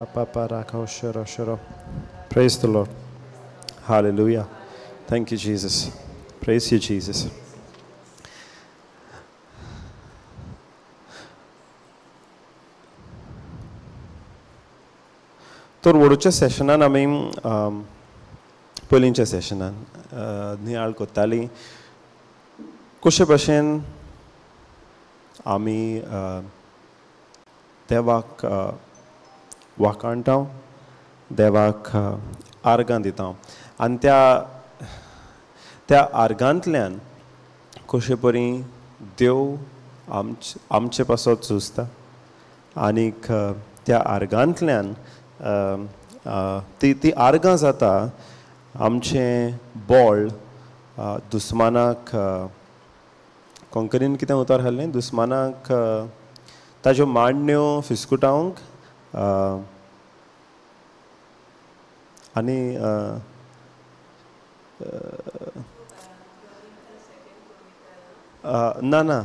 Praise the Lord. Hallelujah. Thank you, Jesus. Praise you, Jesus. तर वडूच्या सेशनान आमी पयलींच्या सेशनान नियाळ कोत्ताली कशे भशेन आमी देवाक वाखाणटा, देवाक आर्गां दिता आनी त्या त्या आर्गांतल्यान कशे परी देव आमचे पासत झुजता आनीक त्या आर्गांतल्यान ती ती आर्गां जाता आमचें बळ दुस्मानाक कोंकणीन कितें उतर हाडलें दुस्मानाक ताज्यो मांडण्यो फिस्कुटावंक आनी ना ना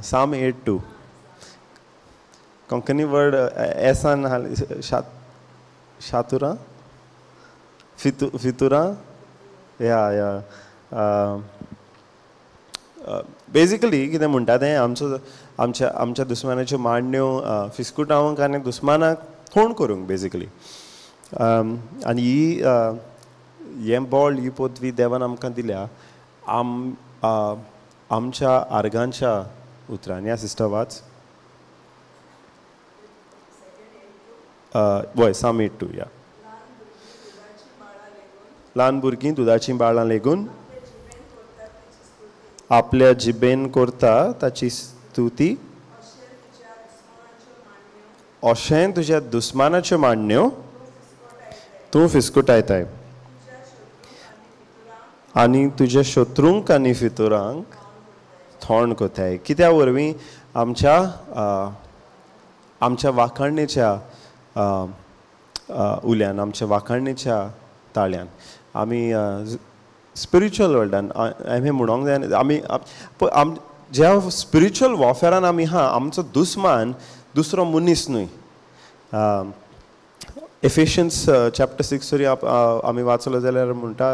साम 8:2 कोंकणी वर्ड एसान शातुरा फितुरा या या बेजिकली कितें म्हणटा तें आमचो आमच्या आमच्या दुस्मानाच्यो मांडण्यो फिस्कुटावंक आनी दुस्मानाक थोंड करूंक बेजिकली. आनी ही हें बळ ही पदवी देवान आमकां दिल्या आमच्या आर्गांच्या उतरान. या सिस्टर वाच वय साम 8:2. या ल्हान भुरगीं दुदाचीं बाळां लेगून आपल्या जिबेन करता ताची स्तुती अशें तुज्या दुस्मानाच्यो मांडण्यो तूं फिस्कुटायताय आनी तुज्या शत्रूंक आनी फितुरांक थोंड कोताय. कित्या वरवीं आमच्या आमच्या वाखाणणेच्या उल्यान आमच्या वाखाणणेच्या ताळ्यान आमी स्पिरिच्युअल वर्ल्डान आमी म्हणोंक जाय आमी ज्या स्पिरिच्युअल वॉरफेरान आमी आहा आमचो दुस्मान दुसरो मनीस न्हय. एफिशियन्स चॅप्टर 6 जरी आमी वाचलो जाल्यार म्हणटा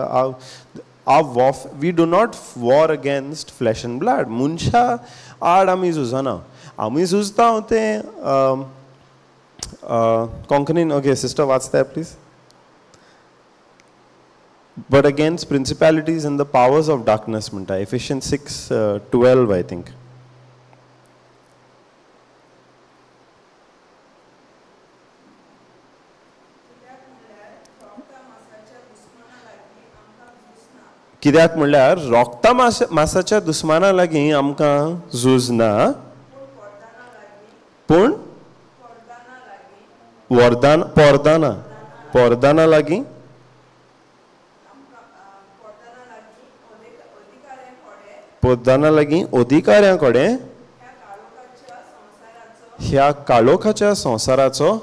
our we do not war against flesh and blood. मनशा आड आमी झुजना, आमी झुजता तें कोंकणीन. ओके सिस्टर वाचताय please. But against principalities and the powers of darkness म्हणटा एफिशियन्स 6:12 I think. कित्याक म्हणल्यार रोगता मासाच्या दुस्माना लागीं आमकां झुजना पूण वरदान पोरदाना पोरदाना लागीं पोरदाना लागीं अधिकाऱ्यां कडेन ह्या काळोखाच्या संवसाराचो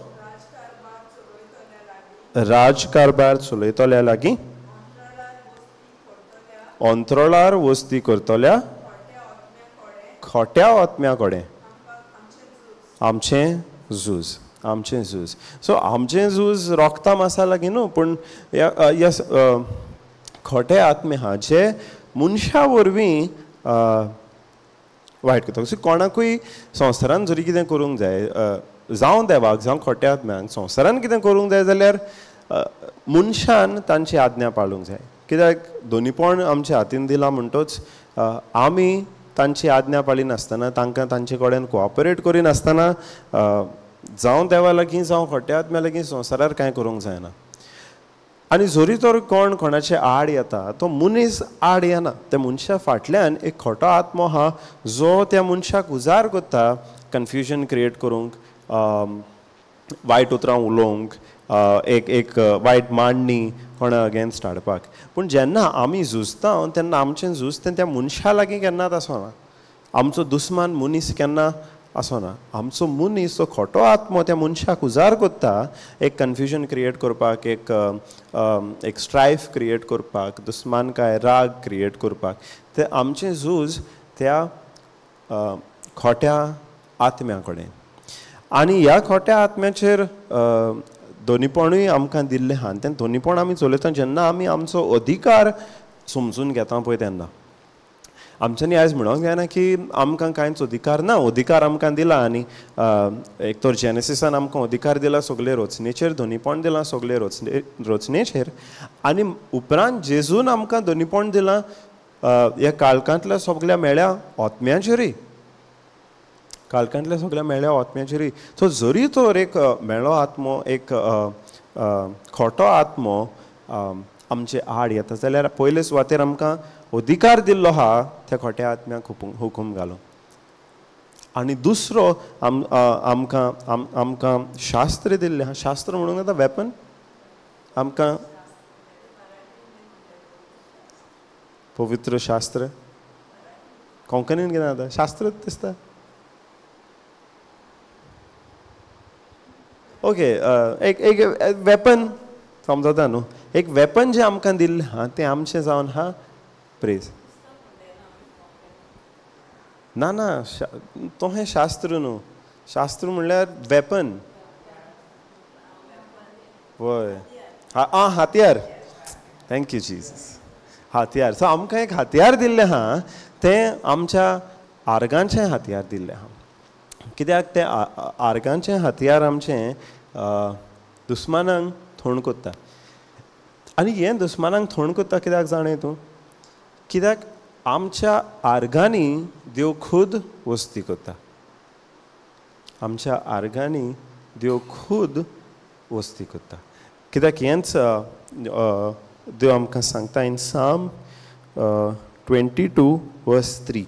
राजकारभार चलयतल्या लागीं अंतराळार वस्ती करतल्या खोट्या आत्म्या कडेन आमचें झूज आमचें झूज. सो आमचें झूज रोगता मासा लागीं न्हू पूण ह्या खोटे आत्मे आहा जे मनशा वरवीं वायट करता. सो कोणाकूय संवसारान जरी कितें करूंक जाय जावं देवाक जावं खोट्या आत्म्यांक संवसारान कितें करूंक जाय जाल्यार मनशान तांची आज्ञा पाळूंक जाय. कित्याक दोनीपण आमच्या हातीन दिलां म्हणटोच आमी तांची आज्ञा पाळिनासतना तांकां तांचे कडेन कोऑपरेट करिनासतना जावं देवा लागीं जावं खोट्या आत्म्या लागीं संवसारार कांय करूंक जायना. आनी जरी तर कोण कोणाचे आड येता तो मनीस आड येना, त्या मनशा फाटल्यान एक खोटो आत्मो आहा जो त्या मनशाक उजार करता कन्फ्युजन क्रिएट करूंक, वायट उतरां उलोवंक, एक एक वायट मांडणी कोणा अगेन्स्ट हाडपाक. पूण जेन्ना आमी झुजता तेन्ना आमचें झूज तें त्या मनशा लागीं केन्नाच आसना. आमचो दुस्मान मनीस केन्ना आसना. आमचो मनीस तो खोटो आत्मो त्या मनशाक उजार करता एक कन्फ्युजन क्रिएट करपाक, एक एक स्ट्रायफ क्रिएट करपाक, दुस्मानकाय राग क्रिएट करपाक. तें आमचें झूज त्या खोट्या आत्म्या कडेन. आनी ह्या खोट्या आत्म्याचेर दोनीपणूय आमकां दिल्लें आहा आनी तें दोनीपण आमी चलयता जेन्ना आमी आमचो अधिकार समजून घेता पळय तेन्ना. आमच्यांनी आयज म्हणूंक जायना की आमकां कांयच अधिकार ना. अधिकार आमकां दिला आनी एक तर जेनेसिसान आमकां अधिकार दिला सगळे रचनेचेर, दोनीपण दिलां सगळे रचनेचेर, आनी उपरांत जेजून आमकां दोनीपण दिलां ह्या काळखांतल्या सगळ्या मेळ्या आत्म्यांचेरूय, काळखांतल्या सगळ्या मेळ्या आत्म्यांचेरूय. सो जरी तर एक मेळो आत्मो, एक खोटो आत्मो आमचे आड येता जाल्यार पयले सुवातेर आमकां अधिकार दिल्लो आहा त्या खोट्या आत्म्याक हुकूम घालो. आनी दुसरो आमकां आमकां शास्त्र दिल्लें आहा. शास्त्र म्हणूंक जाता वेपन आमकां, पवित्र शास्त्र. कोंकणीन कितें जाता शास्त्रच दिसता. ओके, एक एक वेपन समजता न्हू, एक वेपन जें आमकां दिल्लें आहा तें आमचें जावन आहा प्रेज. ना ना, तोहें शास्त्र न्हू, शास्त्र म्हणल्यार वेपन. वय आं, हातयार. Thank you Jesus. हातयार. सो आमकां एक हातयार दिल्लें आहा तें आमच्या आर्गांचें हातयार दिल्लें आहा. कित्याक तें आर्गांचें हातयार आमचें दुस्मानांक थोण कोत्ता. आनी हें दुस्मानांक थोण कोत्ता कित्याक जाणें तूं? कित्याक आमच्या आर्गांनी देव खूद वस्ती करता. आमच्या आर्गांनी देव खूद वस्ती करता. कित्याक हेंच देव आमकां सांगता इन साम 22 verse 3.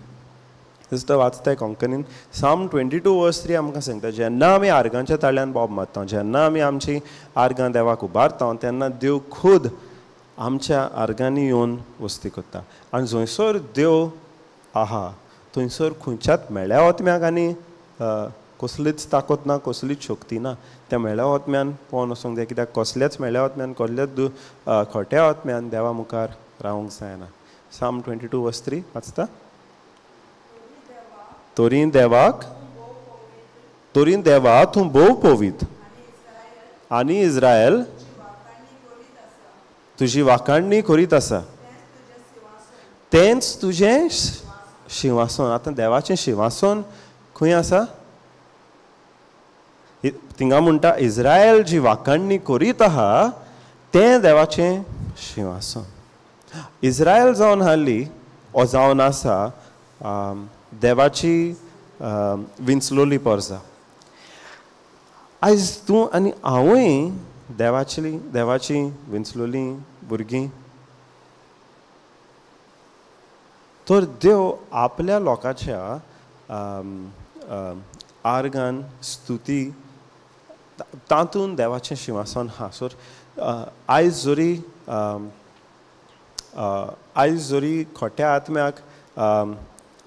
दिसता वाचताय कोंकणीन. साम 22 verse 3 आमकां सांगता जेन्ना आमी आर्गांच्या ताळ्यान बोब मारता, जेन्ना आमी आमची आर्गां देवाक उबारता तेन्ना देव खूद आमच्या आर्गांनी येवन वस्ती करता. आनी जंयसर देव आहा थंयसर खंयच्याच मेळ्या आत्म्याक आनी कसलीच ताकत ना, कसलीच शक्ती ना. त्या मेळ्या आत्म्यान पोवन वचोंक जाय, कित्याक कसल्याच मेळ्या आत्म्यान, कसल्याच खोट्या आत्म्यान देवा मुखार रावंक जायना. साम 22 verse 3 वाचता. तोरी देवाक, तोरी देवा तूं भोव पवीत आनी इस्रायल तुजी वाखाणणी करीत आसा, तेंच तुजें शिंवासन. आतां देवाचें शिंवासन खंय आसा? थिंगा म्हणटा इस्रायल जी वाखाणणी करीत आहा तें देवाचें शिंवासन. इस्रायल जावन हाली ओ जावन आसा देवाची विंचलोली परजा. आयज तूं आनी हांवूय देवाची विंचलोली भुरगीं. तर देव आपल्या लोकांच्या आर्गान स्तुती तातूंत देवाचें शिंवासन आहा. सो आयज जरी खोट्या आत्म्याक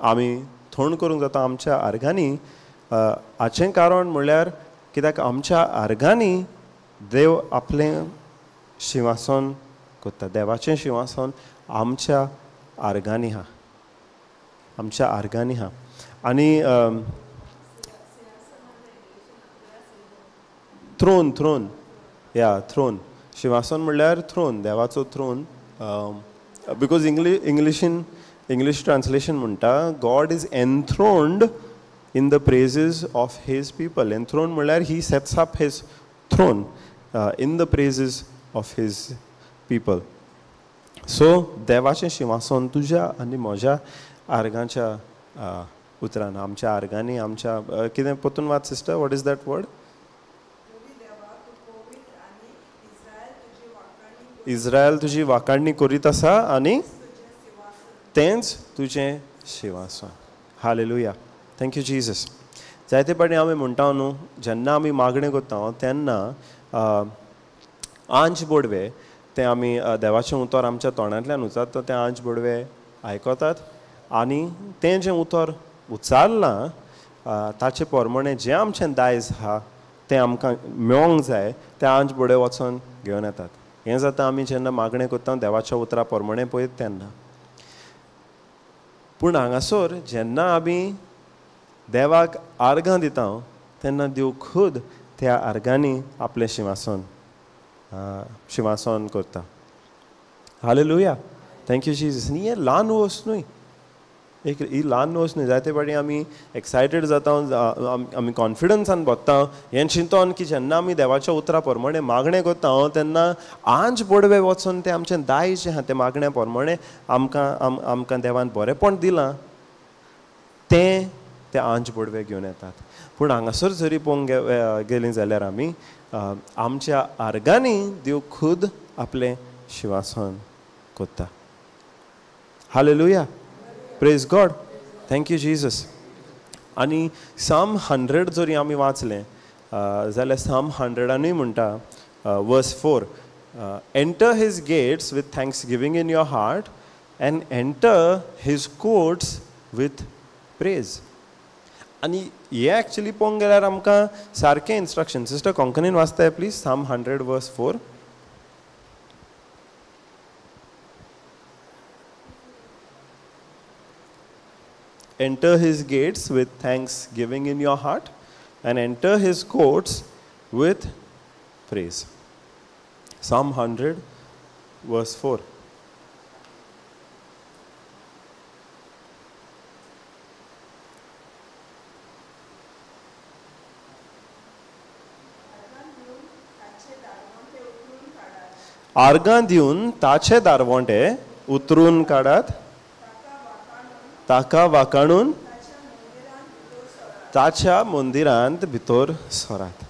आमी थोण करूंक जाता आमच्या आर्गांनी, हाचें कारण म्हणल्यार कित्याक आमच्या आर्गांनी देव आपलें शिंवासन करता. देवाचें शिंवासन आमच्या आर्गांनी आहा, आमच्या आर्गांनी आहा. आनी थ्रोन, थ्रोन या थ्रोन, शिंवासन म्हणल्यार थ्रोन, देवाचो थ्रोन. Because इंग्लिशीन, इंग्लीश ट्रान्सलेशन म्हणटा God is enthroned in the praises of his people. Enthroned म्हणल्यार he sets up his throne in the praises of his people. So देवाचें शिंवासन तुज्या आनी म्हज्या आर्गांच्या उतरान, आमच्या आर्गांनी, आमच्या कितें परतून वाच sister, what is that word? Israel तुजी वाखाणणी करीत आसा आनी तेंच तुजें शिंवासन. हालेलुया. Thank you Jesus. जायते फावटी आमी म्हणटा न्हू, जेन्ना आमी मागणें करता तेन्ना आंज बोडवे तें आमी देवाचें उतर आमच्या तोंडांतल्यान उच्चारता तें आंज बोडवे आयकतात आनी तें जें उतर उच्चारलां ताचे प्रमाणें जें आमचें दायज आहा तें आमकां मेळोंक जाय, तें आंज बोडवे वचोन घेवन येतात. हें जाता आमी जेन्ना मागणें करता देवाच्या उतरा प्रमाणें पळयत तेन्ना. पूण हांगासर जेन्ना आमी देवाक आर्गां दिता तेन्ना देव खुद त्या आर्गांनी आपलें शिंवासन शिंवासन करता. Hallelujah, thank you Jesus. आनी हें ल्हान वस्त न्हय, एक ही ल्हान वस्त न्हय. जायते फावटी आमी एक्सायटेड जाता, आमी कॉन्फिडन्सान बसता हें चिंतून की जेन्ना आमी देवाच्या उतरा प्रमाणे मागणें करता तेन्ना आंज बोडवे वचून तें आमचें दायज जें आहा तें मागण्या प्रमाणे आमकां आमकां देवान बरेंपण दिलां तें ते आंज बोडवे घेवन येतात. पूण हांगासर जरी पळोवंक गेलीं जाल्यार आमी आमच्या आर्गांनी देव खुद आपलें शिंवासन करता. Hallelujah, praise God, thank you Jesus. आनी साम 100 जरी आमी वाचलें जाल्यार साम 100 म्हणटा verse 4, enter his gates with thanksgiving in your heart and enter his courts with praise. आनी हें एक्चुली पळोवंक गेल्यार आमकां सारकें इन्स्ट्रक्शन. सिस्टर कोंकणीन वाचताय प्लीज साम 100 वर्स 4. Enter his gates with thanksgiving in your heart and enter his courts with praise. Psalm 100 verse 4. आर्गां दिवन ताचे दारवंटे उतरून काडात, ताका वाकाणून ताच्या मंदिरांत भितर सरात.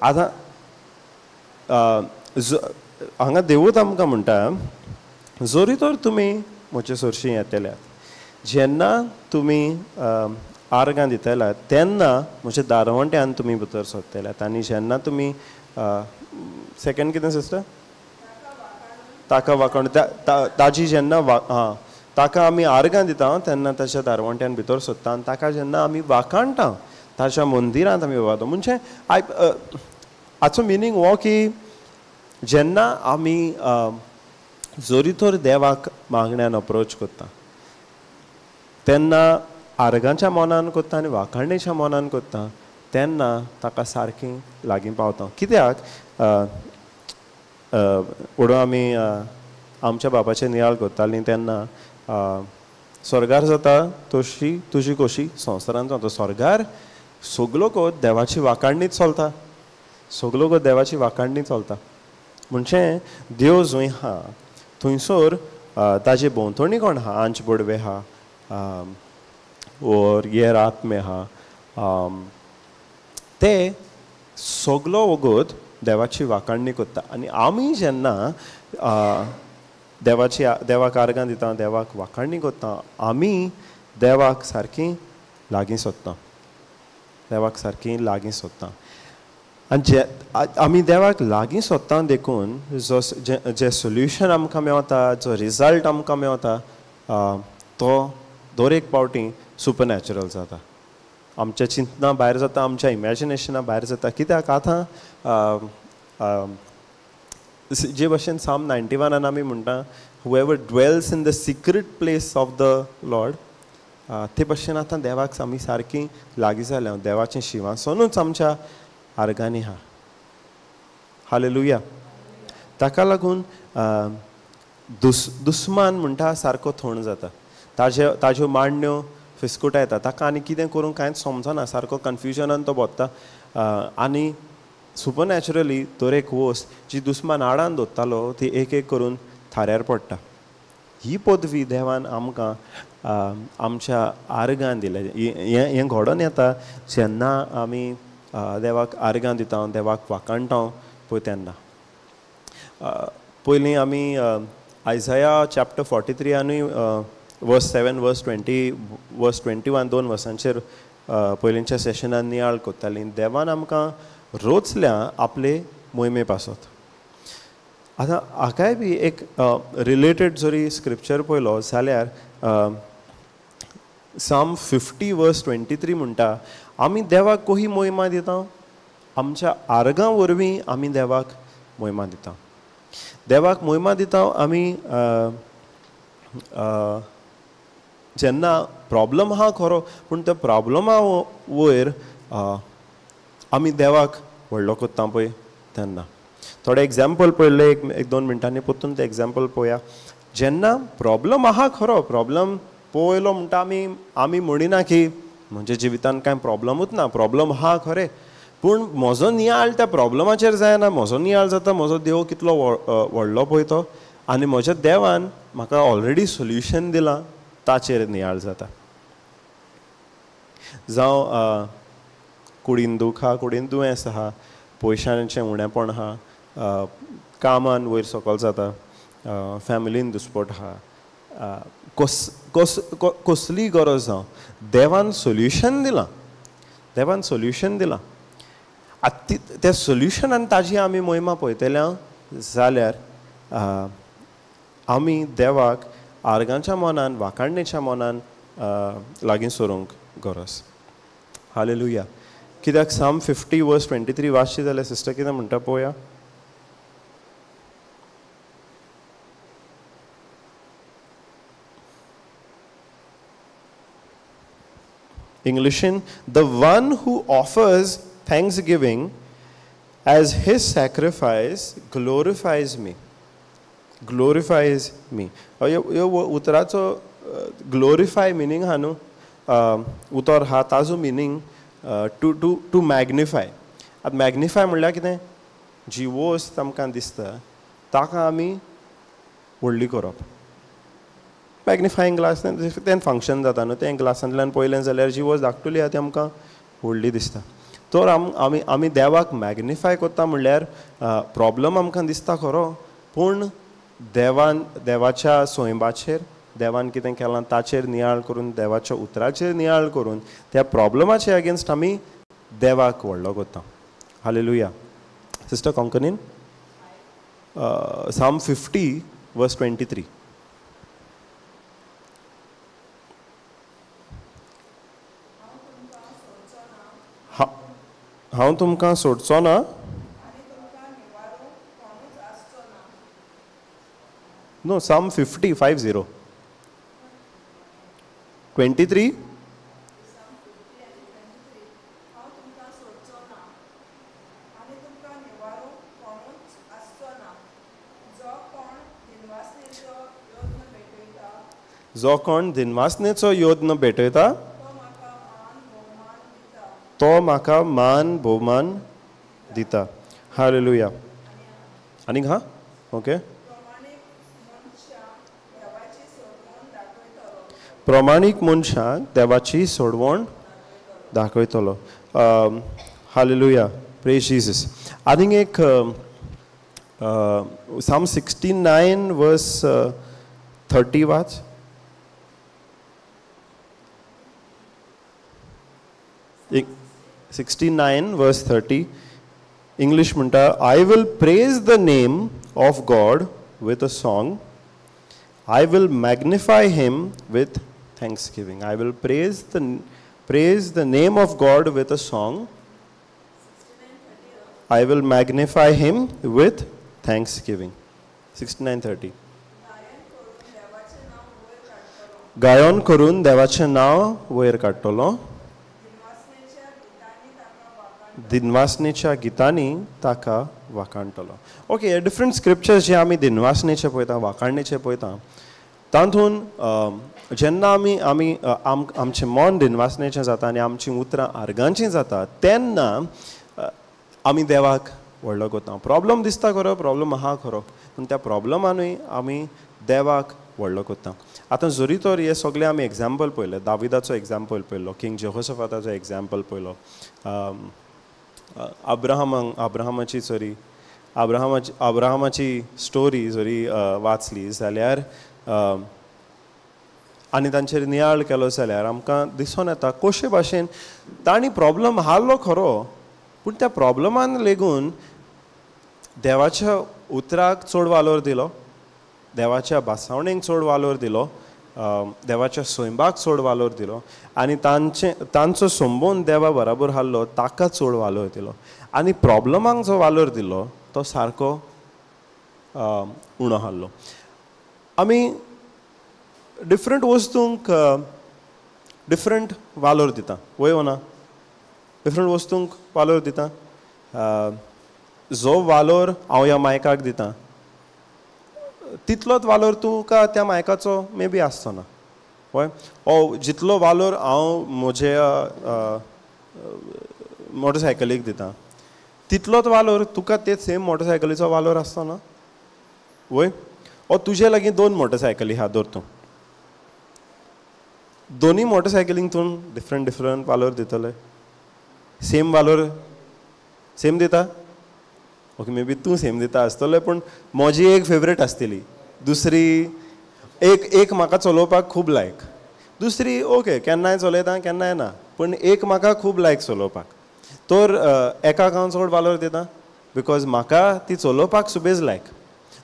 आतां हांगा देवूत आमकां म्हणटा, जरी तर तुमी म्हजे सरशीं येतल्यात, जेन्ना तुमी आर्गां दितल्यात तेन्ना म्हज्या दारवंट्यान तुमी भितर सरतल्यात. आनी जेन्ना तुमी सेकेंड कितें सिस्टर, ताका वाकाणून ताजी जेन्ना आं ताका आमी आर्गां दिता तेन्ना ताच्या दारवंट्यान भितर सोदता आनी ताका जेन्ना आमी वाकाणटा ताच्या मंदिरांत आमी वता. म्हणजे हाचो मिनींग हो की जेन्ना आमी जरी तर देवाक मागण्यान अप्रोच करता तेन्ना आर्गांच्या मनान करता आनी वाखाणेच्या मनान करता तेन्ना ताका सारकी लागीं पावता. कित्याक वडो आमी आमच्या बाबाचे नियाळ करतालीं तेन्ना स्वर्गार जाता तशी तुजी कशी संवसारांत जाता. स्वर्गार सगलो कोत देवाची वाखाणीच चलता, सगलो कोत देवाची वाखाणणी चलता. म्हणजे देव जंय आहा थंयसर ताजे भोंवतणी कोण आहा, आंच बोडवे आहा ओर येर आत्मे आहा, ते सगलो वगत देवाची वाखाणणी करता. आनी आमी जेन्ना देवाची देवाक आर्गां दिता, देवाक वाखाणणी करता, आमी देवाक सारकी लागीं सोदता, देवाक सारकी लागीं सोदता. आनी जे आमी देवाक लागीं सोदता देखून जो जें सोल्युशन आमकां मेवता, जो रिजल्ट आमकां मेवता तो दर एक पावटी सुपरनॅचरल जाता. आमच्या चिंतना भायर जाता, आमच्या इमॅजिनेशना भायर जाता. कित्याक आतां जे भशेन साम 91 आमी म्हणटा, whoever dwells in the secret place of the Lord, ते भशेन आतां देवाक आमी सारकी लागीं जाल्या, देवाचें शिंवासनूच आमच्या आर्गांनी आहा. हालेलुया. ताका लागून दुस्मान म्हणटा सारको थोंड जाता, ताज्यो मांडण्यो फिस्कुटा येता, ताका आनी कितें करूंक कांयच समजना, सारको कन्फ्युजनान तो भोंवता. आनी सुपरनॅचरली तर एक वस्त जी दुस्मान आडान दवरतालो ती एक एक करून थाऱ्यार पडटा. ही पदवी देवान आमकां आमच्या आर्गान दिल्या. हें घडोवन येता जेन्ना आमी देवाक आर्गां दिता, देवाक वाखाणटा पळय तेन्ना. पयलीं आमी आयझाया चॅप्टर 43 आनी वर्स 7 वर्स 20 वर्स 21 दोन वर्सांचेर पयलींच्या सेशनान नियाळ करतालीं. देवान आमकां रोचल्या आपले मोहिमे पासत. आतां हाकाय बी एक रिलेटेड जरी स्क्रिप्चर पळयलो जाल्यार साम 50 वर्स 23 म्हणटा, आमी देवाक कोही मोहिमा दिता, आमच्या आर्गां वरवीं आमी देवाक मोहिमा दिता. देवाक मोहिमा दिता आमी जेन्ना प्रॉब्लम आहा खरो, पूण त्या प्रॉब्लमा वयर आमी देवाक व्हडलो कोत्ता पळय तेन्ना. थोडे एग्जाम्पल पळयले, एक दोन मिनटांनी परतून ते एग्जाम्पल पळोवया. जेन्ना प्रॉब्लम आहा खरो, प्रॉब्लम पळयलो म्हणटा आमी आमी म्हणिना की म्हज्या जिवितान कांय प्रॉब्लमूच ना, प्रॉब्लम आहा खरें, पूण म्हजो नियाळ त्या प्रॉब्लमाचेर जायना, म्हजो नियाळ जाता म्हजो देव कितलो व्हडलो पळय तो, आनी म्हज्या देवान म्हाका ऑलरेडी सोल्युशन दिलां ताचेर नियाळ जाता. जावं कुडीन दूख आहा, कुडीन दुयेंस आहा, पयशांचें उणेपण आहा, कामान वयर सकयल जाता, फॅमिलीन दुस्पट आहा, कसली गरज जावं, देवान सोल्युशन दिलां, देवान सोल्युशन दिलां. आतां त्या सोल्युशनान ताजी आमी मोहिमा पळयतल्या जाल्यार आमी देवाक आर्गांच्या मनान, वाखाणणेच्या मनान लागीं सरूंक गरज. हालेलुया. कित्याक Psalm 50 verse 23 वाचशी जाल्यार सिस्टर कितें म्हणटा पळोवया. इंग्लिशीन, the one who offers thanksgiving as his sacrifice glorifies me. Glorifies me. ह्यो उतराचो ग्लोरिफाय मिनींग आहा न्हू, उतर आहा ताजो meaning to to to magnify. आतां मॅग्निफाय म्हणल्यार कितें, जी वस्त आमकां दिसता ताका आमी व्हडली करप. मॅग्निफायींग ग्लास तें फंक्शन जाता न्हू, तें ग्लासांतल्यान पळयलें जाल्यार जी वस्त धाकटुली आहा ती आमकां व्हडली दिसता. तर आमी आमी देवाक मॅग्निफाय करता म्हणल्यार प्रॉब्लम आमकां दिसता खरो, पूण देवान, देवाच्या सोयंबाचेर, देवान कितें केलां ताचेर नियाळ करून, देवाच्या उतराचेर नियाळ करून त्या प्रॉब्लमाचे अगेन्स्ट आमी देवाक व्हडलो करता. हालेलुया. सिस्टर कोंकणीन Psalm 50 verse 23. हांव तुमकां सोडचो ना, नो, Psalm 50 50 23. जो कोण दिनवासनेचो योद्न भेटयता तो म्हाका मान भोवमान दिता. हालेलुया. आनीक हा, ओके. प्रमाणीक मनशाक देवाची सोडवण दाखयतलो. हालेलुया, प्रेज जीसस. आनीक एक Psalm 69 verse 30 वाच. 69 verse 30 English म्हणटा, I will praise the name of God with a song, I will magnify him with thanksgiving. I will praise the name of God with a song, I will magnify him with thanksgiving. 69:30. गायन करून देवाचें नांव वयर काडटलो, दिनवासनेच्या गितांनी ताका वाखाणटलो. Okay, हे different scriptures जे आमी दिनवासनेचे पळयता, वाखाणणेचे पळयता, तातूंत जेन्ना आमी आमी आमचें मन दिनवासनेचें जाता आनी आमचीं उतरां आर्गांचीं जाता तेन्ना आमी देवाक व्हडलो करता. प्रॉब्लम दिसता खरो, प्रॉब्लम आहा खरो, पूण त्या प्रॉब्लमानूय आमी देवाक व्हडलो करता. आतां जरी तर हे सगळे आमी एग्जाम्पल पळयले, दाविदाचो एग्जाम्पल पळयलो, किंग जेहोशफाताचो एग्जाम्पल पळयलो, अब्राहमाची सॉरी अब्राहमाची स्टोरी जरी वाचली जाल्यार आनी तांचेर नियाळ केलो जाल्यार आमकां दिसून येता कशे भाशेन तांणी प्रॉब्लम हाडलो खरो, पूण त्या प्रॉब्लमान लेगून देवाच्या उतराक चड वालोर दिलो, देवाच्या भासावणेक चड वालोर दिलो, देवाच्या स्वयंबाक चड वालोर दिलो आनी तांचो संबंद देवा बराबर हाडलो ताका चड वालोर दिलो आनी प्रॉब्लमांक जो वालोर दिलो तो सारको उणो हाडलो. आमी डिफरंट वस्तूंक डिफरंट वालोर दिता, वय ना? डिफरंट वस्तूंक वालोर दिता. जो वालोर हांव ह्या मायकाक दिता तितलोच वालोर तुका त्या मायकाचो मे बी आसचो ना. हय, ओ जितलो वालोर हांव म्हजे मोटरसायकलीक दिता तितलोच वालोर तुका ते सेम मोटरसायकलीचो वालोर आसचो ना. वय, ओ तुजे लागीं 2 मोटरसायकली आहा धर, तूं दोनी मोटरसायकलींक तूं डिफरंट डिफरंट वालोर दितले? सेम वालोर सेम दिता? ओके, मे बी तूं सेम दिता आसतले, पूण म्हजी एक फेवरेट आसतली, दुसरी एक एक म्हाका चलोवपाक खूब लायक, दुसरी ओके केन्नाय चलयता केन्नाय ना, पूण एक म्हाका खूब लायक चलोवपाक. तर एकाक हांव चड वालोर दिता because म्हाका ती चलोवपाक सुबेज लायक.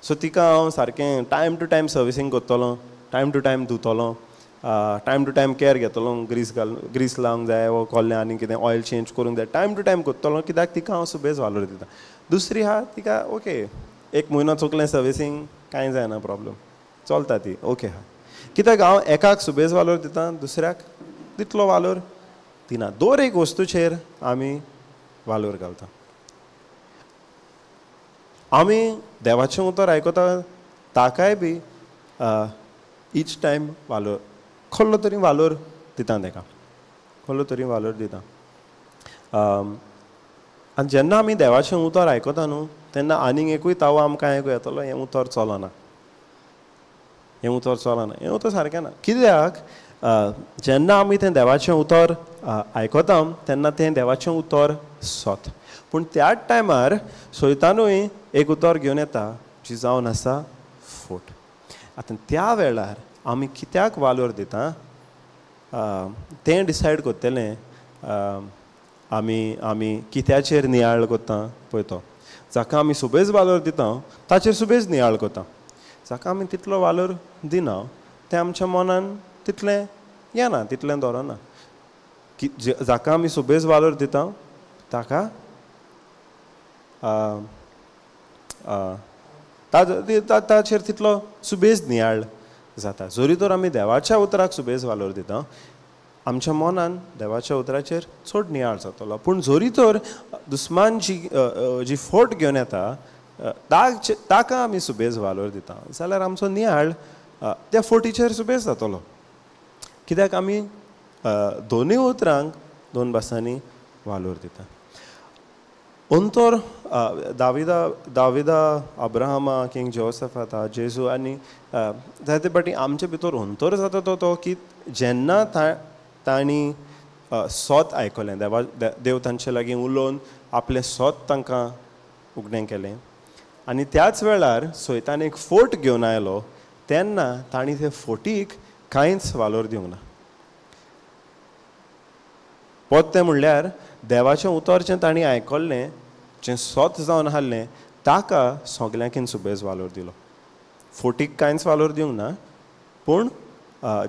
सो तिका हांव सारकें टायम टू टायम सर्विसींग करतलो, टायम टू टायम धुतलो, टायम टू टायम कॅर घेतलो, ग्रीस घाल ग्रीस लावंक जाय वो कोल्लें आनी कितें ऑयल चेंज करूंक जाय, टायम टू टायम करतलो, कित्याक तिका हांव सुबेज वालोर दिता. दुसरी आहा तिका ओके एक म्हयनो चुकलें सर्विसींग कांय जायना, प्रॉब्लम चलता ती ओके आहा. कित्याक हांव एकाक सुबेज वालोर दिता, दुसऱ्याक तितलो वालोर दिना. दर एक वस्तूचेर आमी वालोर घालता. आमी देवाचें उतर आयकता ताकाय बी इच टायम वालोर खोल्लो तरी वालोर दिता, ताका खोल्लो तरी वालोर दिता. आनी जेन्ना आमी देवाचें उतर आयकता न्हू तेन्ना आनीक एकूय तावो आमकां आयकूं येतलो, हें उतर चलना, हें उतर चलना, हें उतर सारकें ना. कित्याक जेन्ना आमी तें देवाचें उतर आयकता तेन्ना तें देवाचें उतर सत, पूण त्याच टायमार सैतानूय एक उतर घेवन येता जी जावन आसा फोट. आतां त्या वेळार आमी कित्याक वालोर दिता तें डिसायड करतलें आमी आमी कित्याचेर नियाळ करता पळय तो. जाका आमी सुबेज वालोर दिता ताचेर सुबेज नियाळ करता, जाका आमी तितलो वालोर दिना तें आमच्या मनान तितलें येना, तितलें दवरना. की जाका आमी सुबेज वालोर दिता ताका ताचेर तितलो सुबेज नियाळ जाता. जरी तर आमी देवाच्या उतराक सुबेज वालोर दिता आमच्या मनान देवाच्या उतराचेर चड नियाळ जातलो, पूण जरी तर दुस्मान जी जी फोट घेवन येता ताका आमी सुबेज वालोर दिता जाल्यार आमचो नियाळ त्या फोटीचेर सुबेज जातलो. कित्याक आमी दोनूय उतरांक दोन भासांनी वालोर दिता. अंतर दाविदा दाविदा अब्राहमा किंग जोसेफाता जेजू आनी जायते फावटी आमचे भितर अंतर जाता तो तो की जेन्ना तांणी सोत आयकलें, देवा देव तांचे लागीं उलोवन आपलें सोत तांकां उगडें केलें आनी त्याच वेळार सैतान एक फोट घेवन आयलो तेन्ना तांणी ते फोटीक कांयच वालोर दिवंक ना. पोत्तें म्हणल्यार देवाचें उतर जें तांणी आयकल्लें जें सोत जावन आहलें ताका सगल्यांकीन सुबेज वालोर दिलो. फोटीक कांयच वालोर दिवंक ना, पूण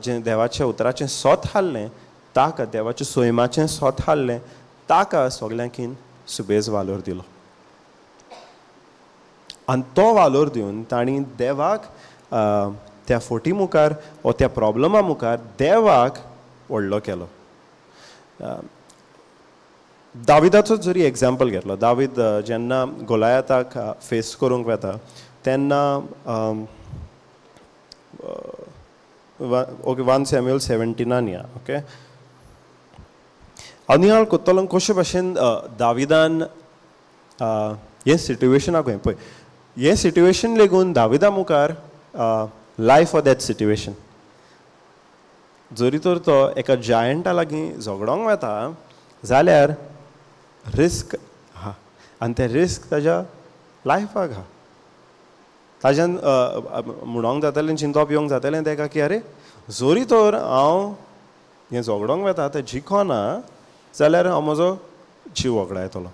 जें देवाच्या उतराचें सोत हाडलें ताका, देवाचें सैमाचें सोत हाडलें ताका सगल्यांकीन सुबेज वालोर दिलो. आनी तो वालोर दिवन तांणी देवाक त्या फोटी मुखार वो त्या प्रॉब्लमा मुखार देवाक व्हडलो केलो. दाविदाचो जरी एग्जाम्पल घेतलो, दावीद जेन्ना गोलायताक फेस करूंक वता तेन्ना ओके 1 सॅम्युअल 17 या ओके हांव नियाळ कोत्तलो कशे भाशेन दाविदान हें सिट्युएशनाक पळय हें सिट्युएशन लेगून दाविदा मुखार लायफ ऑर that situation. जरी तर तो एका जायंटा लागीं झगडोंक वता जाल्यार रिस्क आहा आनी तें रिस्क ताज्या लायफाक आहा. ताज्यान म्हणोंक जातालें, चिंतप येवंक जातालें ताका की अरे जरी तर हांव हें झगडोंक वता तें जिखोना जाल्यार हांव म्हजो जीव वगडायतलो.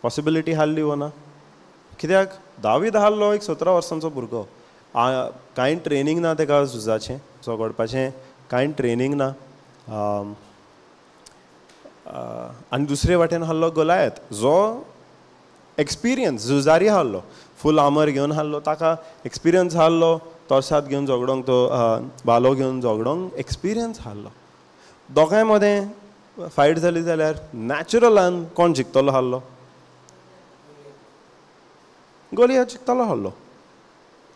पॉसिबिलिटी आहली वो ना? कित्याक दावीद आहलो एक 17 वर्सांचो भुरगो, कांय ट्रेनींग ना ताका झुजाचें झगडपाचें कांय ट्रेनींग ना. आनी दुसरे वाटेन आहलो गोलायत जो एक्सपिरियन्स झुजारी आहलो, फूल आमर घेवन आहलो, ताका एक्सपिरियन्स आहलो, तोरसाद घेवन झगडोंक, तो भालो घेवन झगडोंक एक्सपिरियन्स आहलो. दोगांय मदें फायट जाली जाल्यार नॅचरलान कोण जिखतलो आहलो? गोलियत जिखतलो आहलो,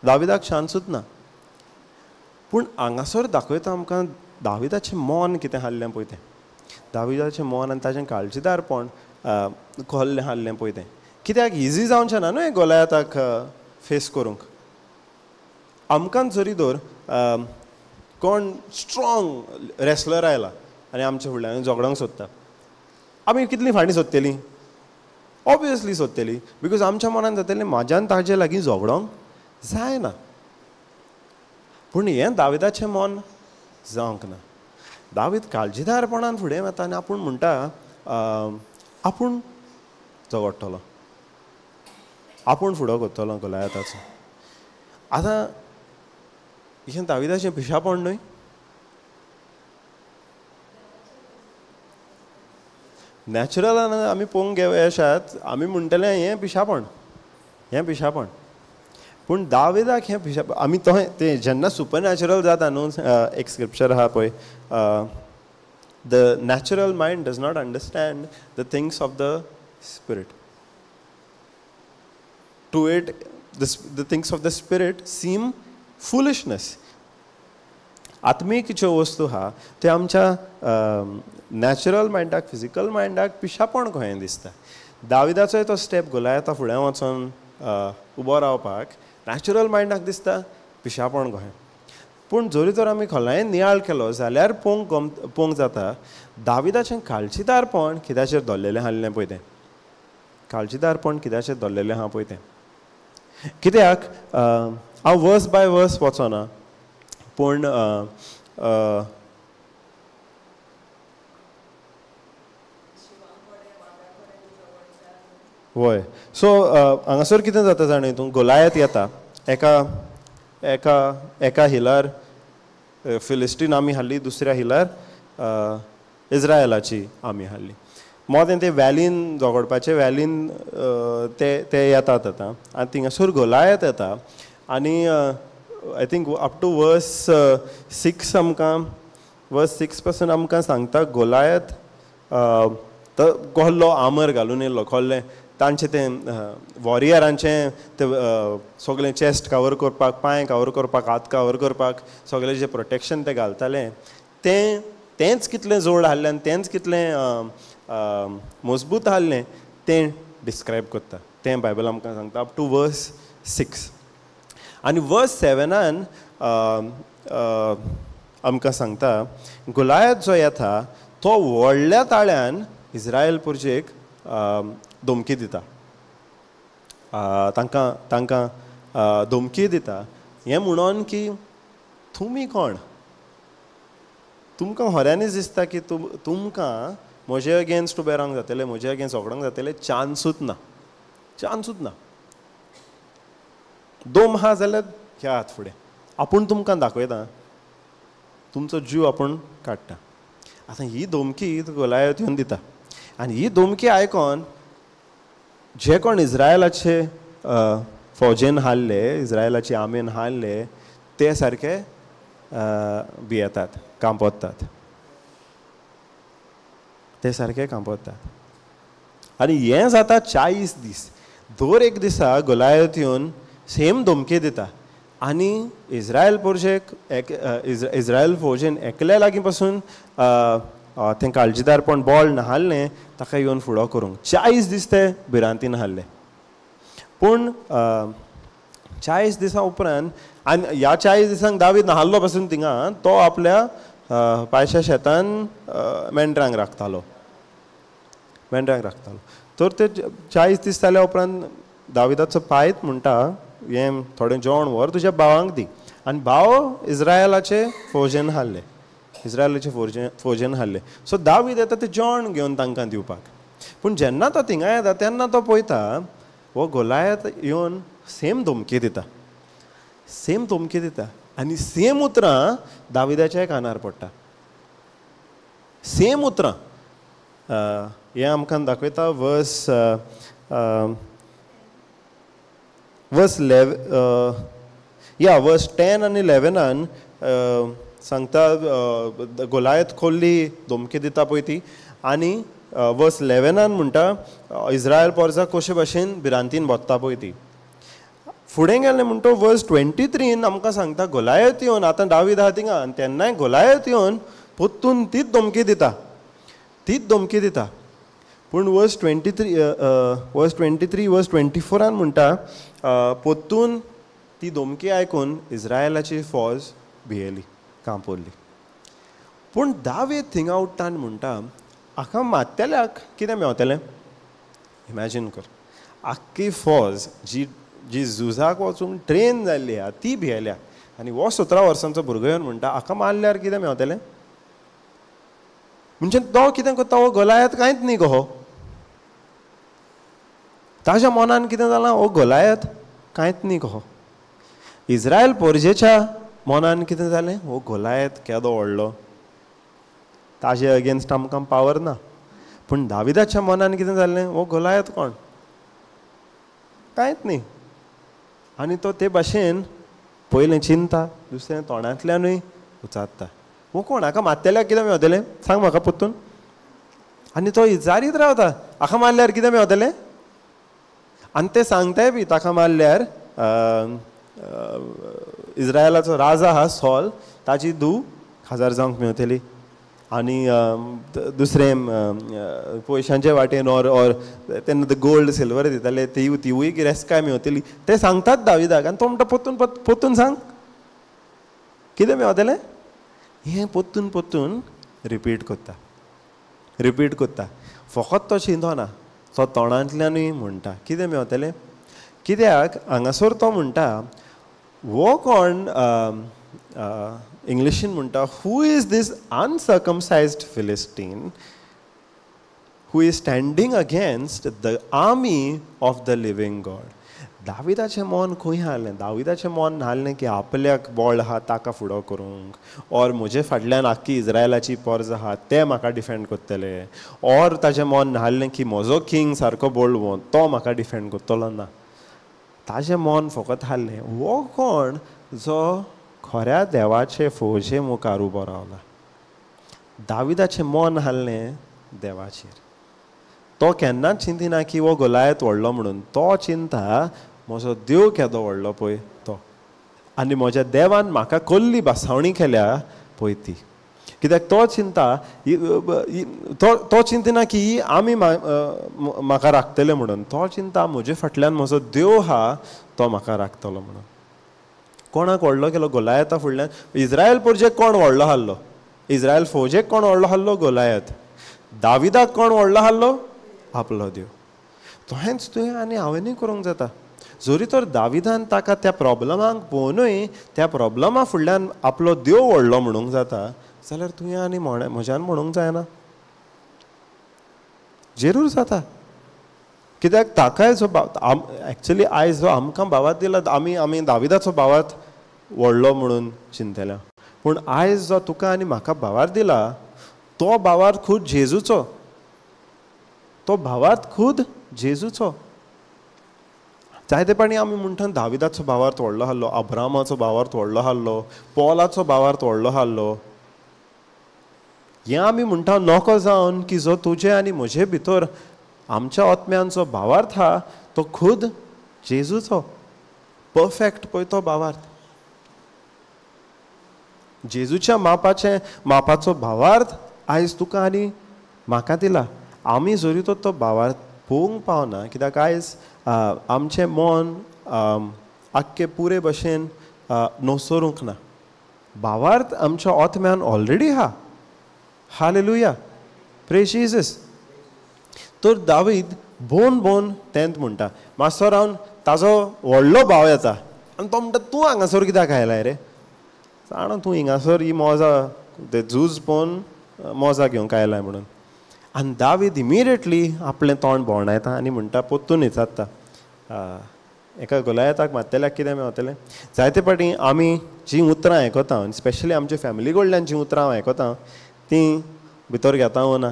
दाविदाक चान्सूच ना. पूण हांगासर दाखयता आमकां दाविदाचें मन कितें आहलें पळय तें, दाविदाचें मन आनी ताचें काळजीदारपण कहलें आहलें पळय तें. कित्याक इजी जावचें ना न्हय गोलयाताक फेस करूंक. आमकां जरी दर कोण स्ट्रोंग रेसलर आयला आनी आमच्या फुडल्यान झगडोंक सोदता, आमी कितलीं फाटीं सोदतलीं? ऑब्वियसली सोदतली, because आमच्या मनान जातलें म्हाज्यान ताजे लागीं झगडोंक जायना. पूण हें दाविदाचें मन जावंक ना. दावीद काळजीदारपणान फुडें वता आनी आपूण म्हणटा आपूण झगडटलो, आपूण फुडो करतलो गोलयाताचो. आतां हें दाविदाचें पिशापण न्हय? नॅचरलान आमी पळोवंक गेल्यात आमी म्हणटले हें पिशापण, हें पिशापण. पूण दाविदाक हें पिशापण आमी तो तें जेन्ना सुपर नॅचरल जाता न्हू, एक स्क्रिप्चर आहा पळय, the natural mind does not understand the things of the spirit, to it the things of the spirit seem foolishness. आत्मीक ज्यो वस्तू आहा त्यो आमच्या नॅचरल मायंडाक, फिजिकल मायंडाक पिशापण कशें दिसता. दाविदाचोय तो स्टेप गोलयाता फुडें वचोन उबो रावपाक नॅचरल मायंडाक दिसता पिशापण कशें. पूण जरी तर आमी खोलायेन नियाळ केलो जाल्यार पळोवंक जाता दाविदाचें काळजीदारपण कित्याचेर धरलेलें आहलें पळय तें, काळजीदारपण कित्याचेर धरलेलें आहा पळय तें. कित्याक हांव वर्स बाय वर्स वचना, पूण वय सो हांगासर कितें जाता जाणा, हितून गोलायत येता एका एका एका हिलार फिलिस्टीन आमी हाडली, दुसऱ्या हिलार इज्रायलाची आमी हाडली. मोदें ते वॅलीन झगडपाचे वॅलीन ते ते येतात आतां आनी थिंगासर गोलायत येता आनी I think up to verse 6 आमकां, वर्स 6 पासून आमकां सांगता गोलायत तो कहलो आमर घालून येयलो, कहलें तांचें तें वॉरियरांचें तें सगळें चेस्ट कवर करपाक, पांय कवर करपाक, हात कवर करपाक सगळें जें प्रोटेक्शन तें घालतालें तें तेंच कितलें जोड आहलें आनी तेंच कितलें मजबूत आहलें तें डिस्क्रायब करता, तें बायबल आमकां सांगता अप टू वर्स 6. आनी वर्स 7 आमकां सांगता गोलायत जो येता तो व्हडल्या ताळ्यान इज्रायल पुरजेक धमकी दिता, तांकां तांकां धमकी दिता हें म्हणून की तुमी कोण, तुमकां खऱ्यांनीच दिसता की तुमकां म्हजे अगेन्स्ट उबें रावंक जातलें, म्हजे अगेन्स्ट झगडोंक जातलें, चान्सूच ना, चान्सूच ना. दोम आहा जाल्यार ह्या हात फुडें आपूण तुमकां दाखयता, तुमचो जीव आपूण काडटा. आतां ही धमकी गोलायत येवन दिता आनी ही धमकी आयकोन जे कोण इज्रायलाचे फौजेन हारले, इज्रायलाचे आर्मीन हारले ते सारके भियेतात, कांपतात, ते सारके कांपतात. आनी हें जाता 40 दीस. दर एक दिसा गोलायत येवन सेम धमकी दिता आनी इज्रायल फौजेक इज्रायल फौजेन एकल्या लागीं पासून तें काळजीदारपण बॉल नाहारलें ताका येवन फुडो करूंक 40 दीस ते भिरांतीन हारले. पूण 40 दिसां उपरांत आनी ह्या 40 दिसांक दावीद नाहारलो पासून थिंगा तो आपल्या पायच्या शेतान मेंढरांक राखतालो, मेंढरांक राखतालो. तर ते 40 दीस जाल्या उपरांत दाविदाचो पायत म्हणटा हें थोडें जेवण व्हर तुज्या भावांक दी, आनी भाव इज्रायलाचे फौजेन हारले, इज्रायलाचे फौजेन हारले. सो दावीद येता तें जेवण घेवन तांकां दिवपाक. पूण जेन्ना तो थिंगा येता तेन्ना तो पळयता हो गोलायत येवन सेम धमकी दिता, सेम धमकी दिता आनी सेम उतरां दाविदाच्या कानार पडटा, सेम उतरां. हें आमकां दाखयता वर्स वर्स वर्स 10 आनी 11 सांगता गोलायत खोल्ली धमकी दिता पळय ती आनी वर्स 11 म्हणटा इस्रायल पोरजा कशे भाशेन भिरांतीन बोत्ता पळय ती. फुडें गेलें म्हणटा वर्स 23 आमकां सांगता गोलायत येवन, आतां दावीद आहा थिंगा आनी तेन्नाय गोलायत येवन पोत्तून तीच धमकी दिता, तीच धमकी दिता. पूण वर्स 23 वर्स 24 म्हणटा पोत्तून ती धमकी आयकून इस्रायलाची फौज भियेली, कांपोरली. पूण दावीद थिंगा उठ्ठा आनी म्हणटा हाका मारतल्याक कितें मेवतलें? इमॅजीन कर, आख्खी फौज जी जी झुजाक वचूंक ट्रेन जाल्ली आहा ती भियेल्या आनी हो 17 वर्सांचो भुरगो येवन म्हणटा हाका मारल्यार कितें मेवतलें? म्हणजे तो कितें करता, हो गोलायत कांयच न्ही गो, हो ताज्या मनान कितें जालां, हो गोलायत कांयच न्ही गो. इस्रायल पोरजेच्या मनान कितें जालें, हो गोलायत केदो व्हडलो, ताजे अगेन्स्ट आमकां पावर ना. पूण दाविदाच्या मनान कितें जालें, हो गोलायत कोण, कांयच न्ही. आनी तो ते भाशेन पयलें चिंता, दुसरें तोंडांतल्यानूय उचारता, हो कोण, हाका मारतल्याक कितें मेवतलें सांग म्हाका पोत्तून. आनी तो विचारीत रावता हाका मारल्यार कितें मेवतलें? आनी ते सांगताय बी ताका मारल्यार इस्रायलाचो राजा आहा सॉल, ताजी धूव खाजार जावंक मेवतली आनी दुसरें पयशांचे वाटेन ऑर ऑर तेन्ना गोल्ड सिल्वर दिताले तिवूय गिरेस्तकाय मेवतली. ते सांगतात दाविदाक आनी तो म्हणटा पोत्तून पोत्तून सांग कितें मेवतलें? हें पोत्तून पोत्तून रिपीट करता, रिपीट करता. फकत तो चिंतना, तो तोंडांतल्यानूय म्हणटा कितें मेवतलें? कित्याक हांगासर तो म्हणटा हो कोण, इंग्लिशीन म्हणटा who is this uncircumcised Philistine who is standing against the army of the living God. दाविदाचें मन खंय हारलें? दाविदाचें मन हारलें की आपल्याक बळ आहा ताका फुडो करूंक, ऑर म्हजे फाटल्यान आख्खी इस्रायलाची पोर्ज आहा ते म्हाका डिफेंड करतले, ऑर ताचें मन हारलें की म्हजो किंग सारको बळवंत तो म्हाका डिफेंड करतलो ना. ताजें मन फकत हारलें हो कोण जो खऱ्या देवाचे फौजे मुखार उबो रावला. दाविदाचें मन हारलें देवाचेर. तो केन्नाच चिंतिना की हो गोलायत व्हडलो म्हणून, तो चिंता म्हजो देव केदो व्हडलो पळय तो, आनी म्हज्या देवान म्हाका कसली भासावणी केल्या पळय ती. कित्याक तो चिंता, तो चिंतिना की आमी म्हाका राखतले म्हणून, तो चिंता म्हजे फाटल्यान म्हजो देव आहा तो म्हाका राखतलो म्हणून. कोणाक व्हडलो केलो? गोलायता फुडल्यान. इस्रायल पोरजेक कोण व्हडलो हाडलो? इस्रायल फौजेक कोण व्हडलो हाडलो? गोलायत. दाविदाक कोण व्हडलो हाडलो? आपलो देव. तहेंच तुवें आनी हांवेंनूय करूंक जाता. जरी तर दाविदान ताका त्या प्रॉब्लमाक पळोवनूय त्या प्रॉब्लमा फुडल्यान आपलो देव व्हडलो म्हणूंक जाता, जाल्यार तुवें आनी म्हज्यान म्हणूंक जायना, जरूर जाता. कित्याक ताकाय जो एक्चुली आयज जो आमकां भावार्थ दिला, आमी आमी दाविदाचो भावार्थ व्हडलो म्हणून चिंतल्या, पूण आयज जो तुका आनी म्हाका भावार्थ दिला तो भावार्थ खूद जेजूचो, तो भावार्थ खूद जेजूचो. जायते पाणी आमी म्हणटा दाविदाचो भावार्थ व्हडलो आहलो, अब्रामाचो भावार्थ व्हडलो आहलो, पॉलाचो भावार्थ व्हडलो आहलो. हें आमी म्हणटा नको जावन की जो तुजे आनी म्हजे भितर आमच्या आत्म्यांचो भावार्थ हा तो खूद जेजूचो, परफेक्ट पळय तो भावार्थ. जेजूच्या मापाचे मापाचो भावार्थ आयज तुका आनी म्हाका दिला. आमी जरी तो तो भावार्थ पळोवंक पावना, कित्याक आयज आमचें मन आख्खे पुरे भशेन नसरूंक ना. भावार्थ आमच्या आत्म्यान ऑलरेडी हा. हालेलुया, प्रेज जीजस. तर दावीद बोन बोन तेंत म्हणटा. मातसो रावन ताजो व्हडलो भाव येता आनी तो म्हणटा तूं हांगासर कित्याक आयलाय रे, जाणा तूं हिंगासर ही मोजा ते झूज पळोवन मोजा घेवंक आयलाय म्हणून. आनी दावीद इमिडिएटली आपलें तोंड भोंवणायता आनी म्हणटा पोत्तून विचारता एका गोलायताक मारतल्याक कितें मेवतलें. जायते फावटी आमी जीं उतरां आयकता आनी स्पेशली आमच्या फॅमिली कडल्यान जीं उतरां आयकता तीं भितर घेता वो ना,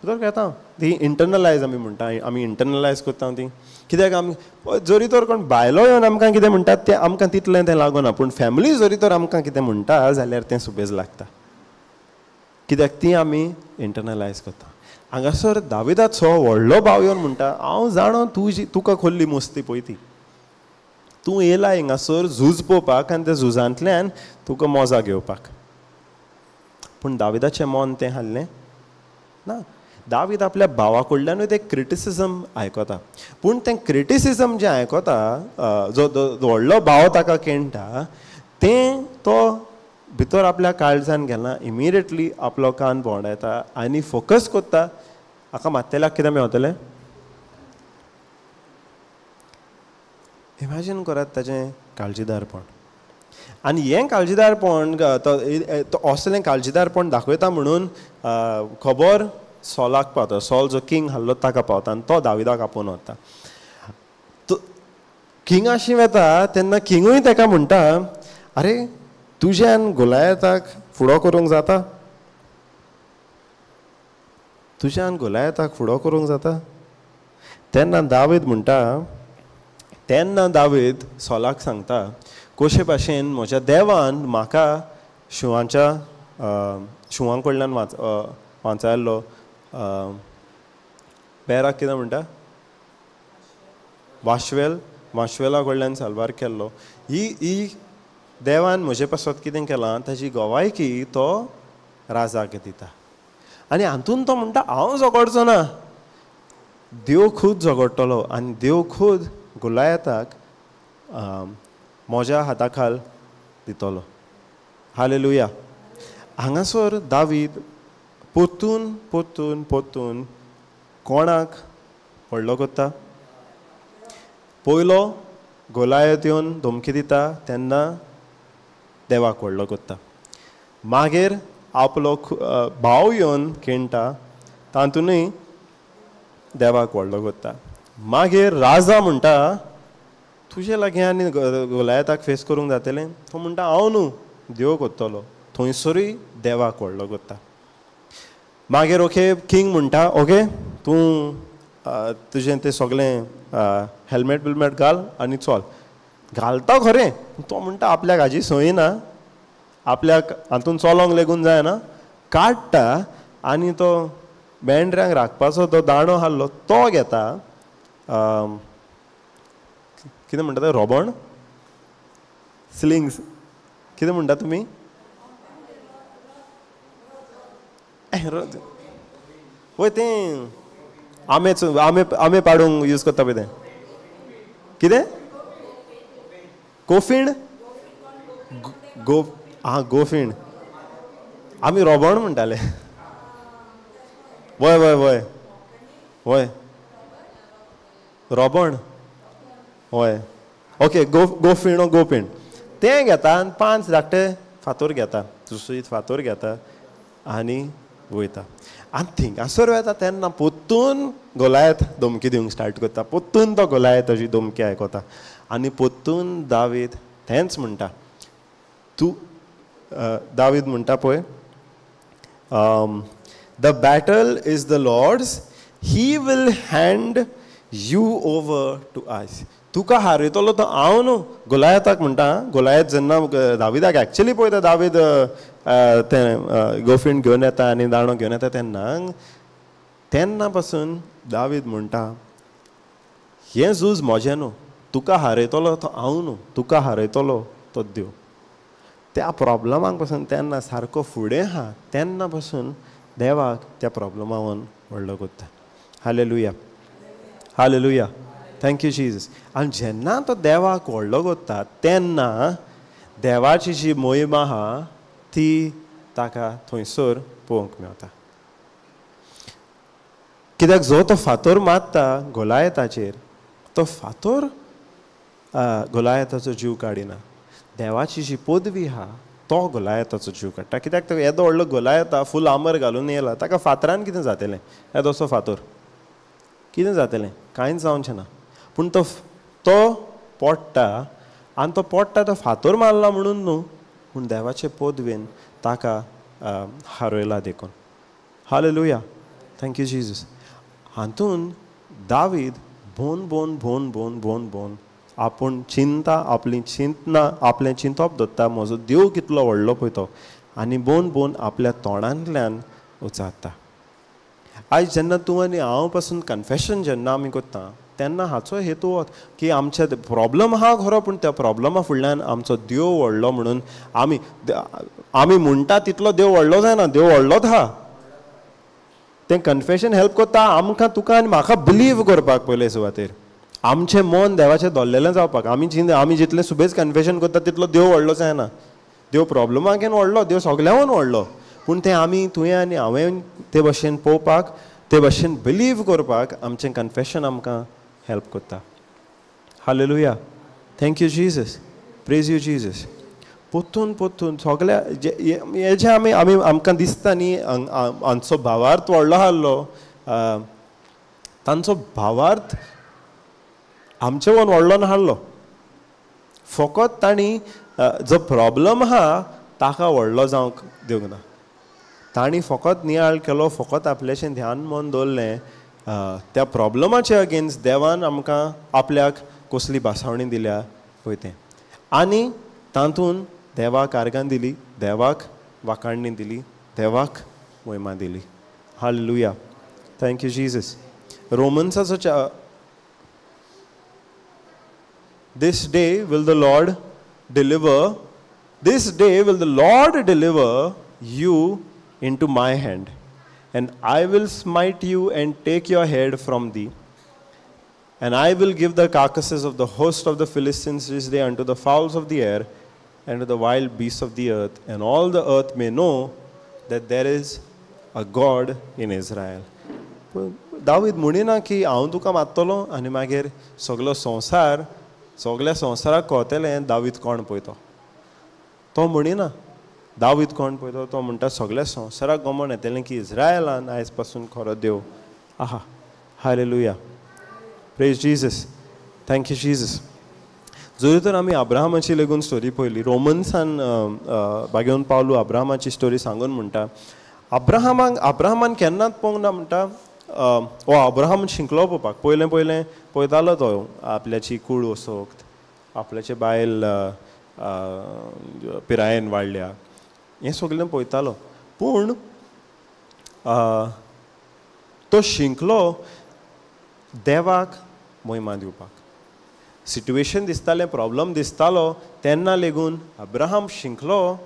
भितर घेता ती इंटरनलायज आमी म्हणटा, आमी इंटरनलायज करता ती. कित्याक आमी जरी तर कोण भायलो येवन आमकां कितें म्हणटात तें आमकां तितलें तें लागना, पूण फॅमिली जरी तर आमकां कितें म्हणटा जाल्यार तें सुबेज लागता. कित्याक ती आमी इंटरनलायज करता. हांगासर दाविदाचो व्हडलो भाव येवन म्हणटा, हांव जाणो तुजी तुका खोल्ली मस्ती पळय ती, तूं येयला हिंगासर झूज पळोवपाक आनी त्या झुजांतल्यान तुका मजा घेवपाक. पूण दाविदाचें मन तें हाल्लें ना. दावीद आपल्या भावा कडल्यानूय तें क्रिटिसिजम आयकता, पूण तें क्रिटिसिजम जें आयकता, जो व्हडलो भाव ताका केणटा, तें तो भितर आपल्या काळजान गेला, इमिडिएटली आपलो कान भोंवडायता आनी फोकस करता हाका मात्तेल्याक कितें मेवतलें. इमॅजीन करात ताचें काळजीदारपण. आनी हें काळजीदारपण तो असलें काळजीदारपण दाखयता म्हणून खबर सोलाक पावता. सोल जो किंग हाडलो ताका पावता आनी तो दाविदाक आपोवन वता. किंगाशी वता तेन्ना किंगूय ताका म्हणटा, अरे तुज्यान गोलायताक फुडो करूंक जाता, तुज्यान गोलायताक फुडो करूंक जाता. तेन्ना दावीद म्हणटा, तेन्ना दावीद सोलाक सांगता, कशे भाशेन म्हज्या देवान म्हाका शिंवाच्या शिंवां कडल्यान वांचायल्लो. बेराक कितें म्हणटा, वाशवेल, वाशवेला कडल्यान साल्वार केल्लो. ही ही देवान म्हजे पासत कितें केलां ताची गवायकी तो राजाक दिता. आनी हातून तो म्हणटा, हांव झगडचो ना, देव खूद झगडटलो आनी देव खूद गोलायताक म्हज्या हाताखाल दितलो. हालेलुया. हांगासर दावीद परतून परतून परतून कोणाक व्हडलो करता. पयलो गोलायत येवन धमकी दिता तेन्ना देवाक व्हडलो करता, मागीर आपलो भाव येवन खेणटा तातूनय देवाक व्हडलो करता, मागीर राजा म्हणटा तुजे लागीं आनी गोलायताक फेस करूंक जातलें, तो म्हणटा हांव न्हू देव करतलो, थंयसरूय देवाक व्हडलो करता. मागीर ओके किंग म्हणटा, ओके तूं तुजें तें सगळें हेल्मेट बिल्मेट घाल आनी चल. घालता खरें, तो म्हणटा आपल्याक हाजी संय ना, आपल्याक हातून चलोंक लेगून जायना, काडटा आनी तो बेंड्र्यांक राखपाचो तो दांडो हाडलो तो घेता, कितें म्हणटा तें, रोबण स्लिंग्स कितें म्हणटा तुमी, वय तें आमे आमे आमे पाडूंक यूज करता पळय तें, कितें कोफीण, गो आं गोफीण, आमी रोबण म्हणटाले. वय वय वय वय रोबण, वय ओके गो गोफीण ओ गोपीण तें घेता आनी 5 धाकटे फातोर घेता, दुसरीत फातोर घेता आनी वयता. आनी थिंगासर वता तेन्ना परतून गोलायत धमकी दिवंक स्टार्ट करता, परतून तो गोलायत अशी धमकी आयकता आनी परतून दावीद तेंच म्हणटा, तूं दावीद म्हणटा पळय, the battle is the Lord's, he will hand you over to us. तुका हारयतलो तो हांव न्हू, गोलायताक म्हणटा. गोलायत जेन्ना दाविदाक एक्चुली पळयता, दावीद तें गोफीण घेवन येता आनी दांडो घेवन येता तेन्ना, तेन्ना पासून दावीद म्हणटा हें झूज म्हजें न्हू, तुका हारयतलो तो हांव न्हू, तुका हारयतलो तो देव. त्या प्रॉब्लमाक पासून तेन्ना सारको फुडें आहा, तेन्ना पासून देवाक त्या प्रॉब्लमावन व्हडलो करता. Hallelujah, hallelujah, thank you Jesus. आनी जेन्ना तो देवाक व्हडलो करता तेन्ना देवाची जी मोहिमा आहा ती ताका थंयसर पळोवंक मेळटा. कित्याक जो तो फातोर मारता गोलायताचेर, तो फातोर गोलायताचो जीव काडिना, देवाची जी पदवी आहा तो गोलायताचो जीव काडटा. कित्याक तो येदो व्हडलो गोलायता फूल आमर घालून येयला, ताका फातरान कितें जातलें, येदोसो फातोर कितें जातलें, कांयच जावचें ना. पूण तो तो पडटा आनी तो पडटा तो फातोर मारला म्हणून न्हू, पूण देवाचे पदवेन ताका हारयला देखून. Hallelujah, thank you Jesus. हातून दावीद भोन भोन भोन भोन भोन भोन आपूण चिंता, आपली चिंतना, आपलें चिंतप दवरता, म्हजो देव कितलो व्हडलो पळय तो, आनी बोन बोन आपल्या तोंडांतल्यान उचारता. आयज जेन्ना तूं आनी हांव पासून कन्फेशन जेन्ना आमी करता तेन्ना हाचो हेतू हो की आमचे प्रॉब्लम आहा खरो, पूण त्या प्रॉब्लमा फुडल्यान आमचो देव व्हडलो म्हणून आमी आमी म्हणटा तितलो देव व्हडलो जायना, देव व्हडलोच आहा. तें कन्फेशन हेल्प करता आमकां, तुका आनी म्हाका बिलीव करपाक पयले सुवातेर, आमचें मन देवाचें धरलेलें जावपाक. आमी जितलें सुबेज कन्फेशन करता तितलो देव व्हडलो जायना. देव प्रॉब्लमा घेवन व्हडलो, देव सगळ्यावन व्हडलो, पूण तें आमी तुवें आनी हांवें ते भशेन पळोवपाक, ते भशेन बिलीव करपाक आमचें कन्फेशन आमकां हेल्प करता. Hallelujah, thank you Jesus, praise you Jesus. पोतून पोतून सगळ्या हे जे आमी आमी आमकां दिसता न्ही, हांचो भावार्थ व्हडलो आहलो, तांचो भावार्थ आमचे वन व्हडलो नाहलो, फकत तांणी जो प्रॉब्लम आहा ताका व्हडलो जावंक दिवंक ना. तांणी फकत नियाळ केलो, फकत आपल्याचें ध्यान मन दवरलें त्या प्रॉब्लमाचे अगेन्स्ट देवान आमकां आपल्याक कसली भासावणी दिल्या पळय तें, आनी तातूंत देवाक आर्गां दिली, देवाक वाखाणणी दिली, देवाक मोहिमा दिली. Hallelujah, thank you Jesus. रोमन्साचो This day will the Lord deliver, this day will the Lord deliver you into my hand, and I will smite you and take your head from thee, and I will give the carcasses of the host of the Philistines this day unto the fowls of the air and to the wild beasts of the earth, and all the earth may know that there is a God in Israel. David म्हणिना की हांव तुका मारतलो आनी मागीर सगलो संवसार, सगल्या संवसाराक कळटलें दावीद कोण पळय तो. तो म्हणिना दावीद कोण पळय तो, तो म्हणटा सगल्या संवसाराक गमोन येतलें की इस्रायलान आयज पासून खरो देव आहा. Hallelujah, praise Jesus, thank you Jesus. जरी तर आमी अब्राहमाची लेगून स्टोरी पळयली, रोमन्सान बागेवन पावलू अब्राहमाची स्टोरी सांगून म्हणटा अब्राहमान केन्नाच पळोवंक ना म्हणटा. हो अब्राहम शिंकलो पळोवपाक, पयलें पयलें पळयतालो तो आपल्याची कूळ वसोक्त, आपल्याचे बायल पिरायेन वाडल्या, हें सगळें पळयतालो. पूण तो शिंकलो देवाक मोहिमा दिवपाक. सिट्युएशन दिसतालें, प्रॉब्लम दिसतालो, तेन्ना लेगून अब्राहम शिंकलो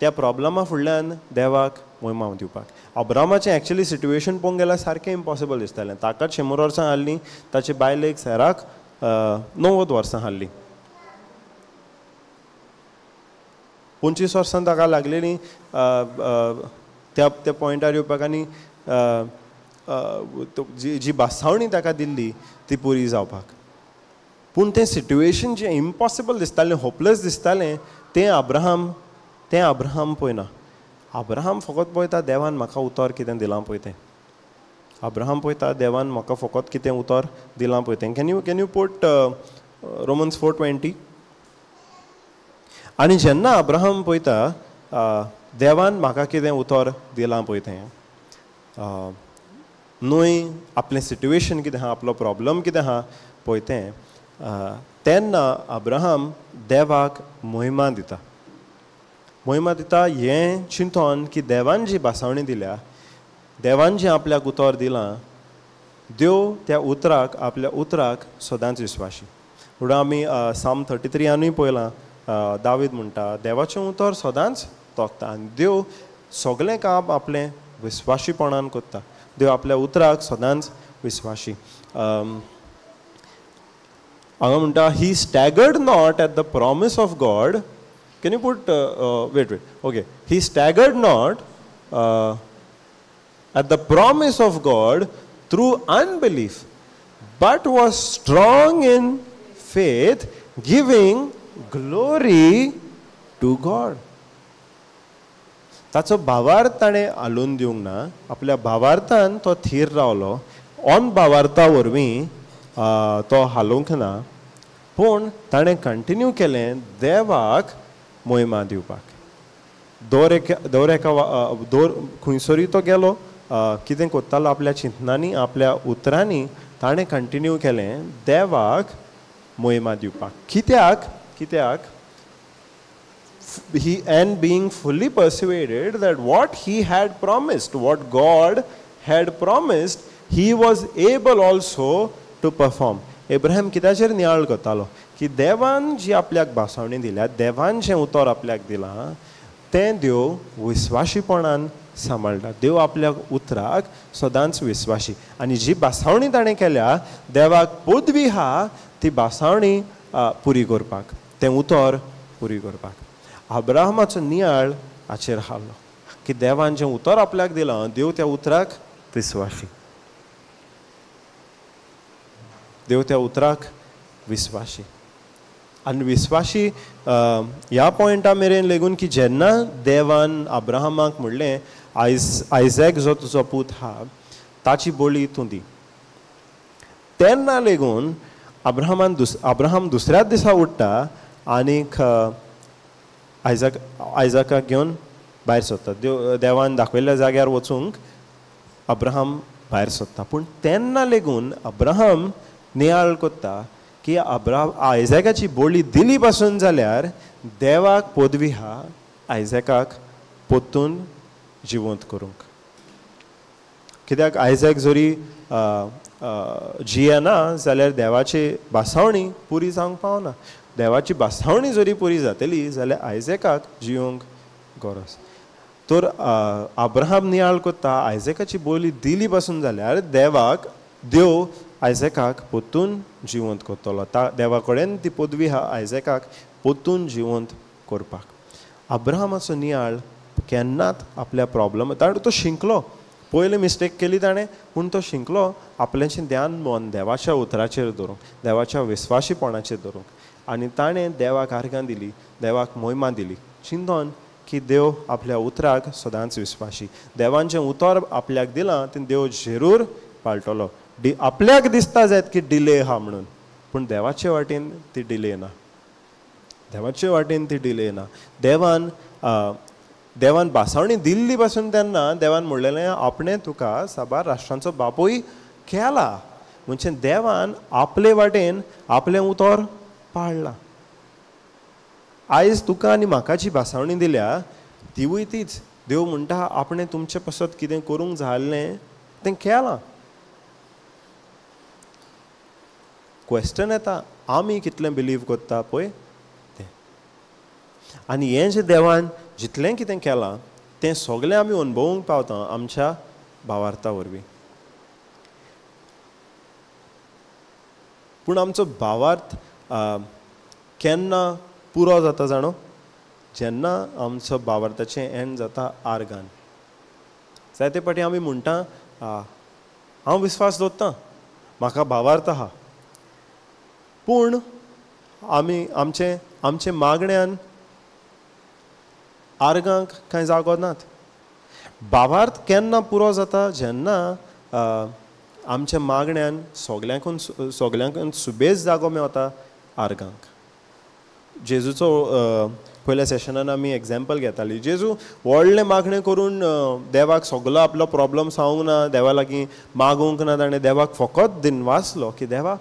त्या प्रॉब्लमा फुडल्यान देवाक मोहिमा दिवपाक. अब्राहमाचें एक्चुअली सिट्युएशन पळोवंक गेल्यार सारकें इम्पॉसिबल दिसतालें. ताकाच 100 वर्सां हाडलीं, ताचे बायलेक सेराक 90 वर्सां हाडलीं, 25 वर्सां ताका लागलेलीं त्या त्या पॉयंटार येवपाक, आनी जी भासावणी ताका दिल्ली ती पुरी जावपाक. पूण तें सिट्युएशन जें इम्पॉसिबल दिसतालें, होपलेस दिसतालें, तें अब्राहम पळयना. अब्राहम फकत पळयता देवान म्हाका उतर कितें दिलां पळय तें. अब्राहम पळयता देवान म्हाका फकत कितें उतर दिलां पळय तें. Can you put Romans 4:20? आनी जेन्ना अब्राहम पळयता देवान म्हाका कितें उतर दिलां पळय तें, न्हय आपलें सिट्युएशन कितें आहा, आपलो प्रॉब्लम कितें आहा पळय तें, तेन्ना अब्राहम देवाक मोहिमा दिता. मोहिमा दिता हें चिंतून की देवान जी भासावणी दिल्या, देवान जें आपल्याक उतर दिलां, देव त्या उतराक, आपल्या उतराक सदांच विस्वाशी. म्हणून आमी साम 33 पळयलां, दावीद म्हणटा देवाचें उतर सदांच तोखता आनी देव सगळें काम आपलें विस्वाशीपणान करता. देव आपल्या उतराक सदांच विस्वाशी. हांगा म्हणटा he staggered not at the promise of God. Can you put, wait, okay. He staggered not at the promise of God through unbelief, but was strong in faith, giving glory to God. ताचो भावार्थ ताणें हालून दिवंक ना, आपल्या भावार्थान तो थीर रावलो. On भावार्था वरवीं तो हालूंक ना, पूण ताणें कंटिन्यू केलें देवाक मोहिमा दिवपाक. दर एका खंयसरूय तो गेलो, कितें करतालो आपल्या चिंतनांनी, आपल्या उतरांनी ताणें कंटिन्यू केलें देवाक मोहिमा दिवपाक. कित्याक? कित्याक He and being fully persuaded that what he had promised, what God had promised, he was able also to perform. Abraham कित्याचेर नियाळ करतालो की देवान जी आपल्याक भासावणी दिल्या, देवान जें उतर आपल्याक दिलां तें देव विस्वाशीपणान सांबाळटा. देव आपल्या उतराक सदांच विस्वाशी आनी जी भासावणी ताणें केल्या देवाक पदवी आहा ती भासावणी पुरी करपाक, तें उतर पुरी करपाक. अब्राहमाचो नियाळ हाचेर हाडलो की देवान जें उतर आपल्याक दिलां देव त्या उतराक विस्वाशी, देव त्या उतराक विस्वाशी. आनी विस्वाशी ह्या पॉयंटा मेरेन लेगून की जेन्ना देवान अब्राहमाक म्हणलें आयझॅक जो तुजो पूत आहा ताची बळी तूं दी, तेन्ना लेगून अब्राहम दुसऱ्याच दिसा उठ्ठा आनीक आयझॅकाक घेवन भायर सरता. देवान दाखयल्ल्या जाग्यार वचूंक अब्राहम भायर सरता. पूण तेन्ना लेगून अब्राहम नियाळ करता की आयझॅकाची बळी दिली पासून जाल्यार देवाक पदवी आहा आयझॅकाक परतून जिवंत करूंक. कित्याक आयझॅक जरी जियेना जाल्यार देवाची भासावणी पुरी जावंक पावना. देवाची भासावणी जरी पुरी जातली जाल्यार आयझॅकाक जिवंक गरज. तर अब्राहम नियाळ करता आयझॅकाची बोली दिली पासून जाल्यार देवाक देव आयझॅकाक परतून जिवंत करतलो. देवा कडेन ती पदवी आहा आयझॅकाक परतून जिवंत करपाक. अब्राहमाचो नियाळ केन्नाच आपल्या प्रॉब्लम, तो शिंकलो, पयली मिस्टेक केली ताणें, पूण तो शिंकलो आपल्याचें ध्यान मन देवाच्या उतराचेर दवरूंक, देवाच्या विस्वाशीपणाचेर दवरूंक. आनी ताणें देवाक आर्गां दिली, देवाक मोहिमा दिली, चिंतून की देव आपल्या उतराक सदांच विस्वाशी. देवान जें उतर आपल्याक दिलां तें देव जरूर पाळटलो. आपल्याक दिसता जायत की डिले आहा म्हणून, पूण देवाचे वाटेन ती डिले ना, देवाचे वाटेन ती डिले ना. देवान भासावणी दिल्ली पासून तेन्ना देवान म्हणलेलें आपणें तुका साबार राष्ट्रांचो बापूय केला. म्हणजे देवान आपले वाटेन आपलें उतर पाळ्ळां. आयज तुका आनी म्हाका जी भासावणी दिल्या तिवूय तीच. देव म्हणटा आपणें तुमचे पासत कितें करूंक जाल्लें तें केलां. क्वेश्चन येता आमी कितलें बिलीव करता पळय तें. आनी हें जें देवान जितलें कितें केलां तें सगळें आमी अणभवूंक पावता आमच्या भावार्था वरवीं. पूण आमचो भावार्थ केन्ना पुरो जाता जाणो? जेन्ना आमचो भावार्थाचें एंड जाता आर्गान. जायते फावटी आमी म्हणटा हांव विस्वास दवरतां, म्हाका भावार्थ आहा, पूण आमी आमचे आमचे मागण्यान आर्गांक कांय जागो नात. भावार्थ केन्ना पुरो जाता? जेन्ना आमच्या मागण्यान सगल्यांकून सगल्यांकून सुबेज जागो मेवता आर्गांक. जेजूचो पयल्या सेशनान आमी एग्जाम्पल घेताली. जेजू व्हडलें मागणें करून देवाक सगलो आपलो प्रॉब्लम सांगूंक ना, देवा लागीं मागूंक ना, ताणें देवाक फकत दिनवासलो की देवा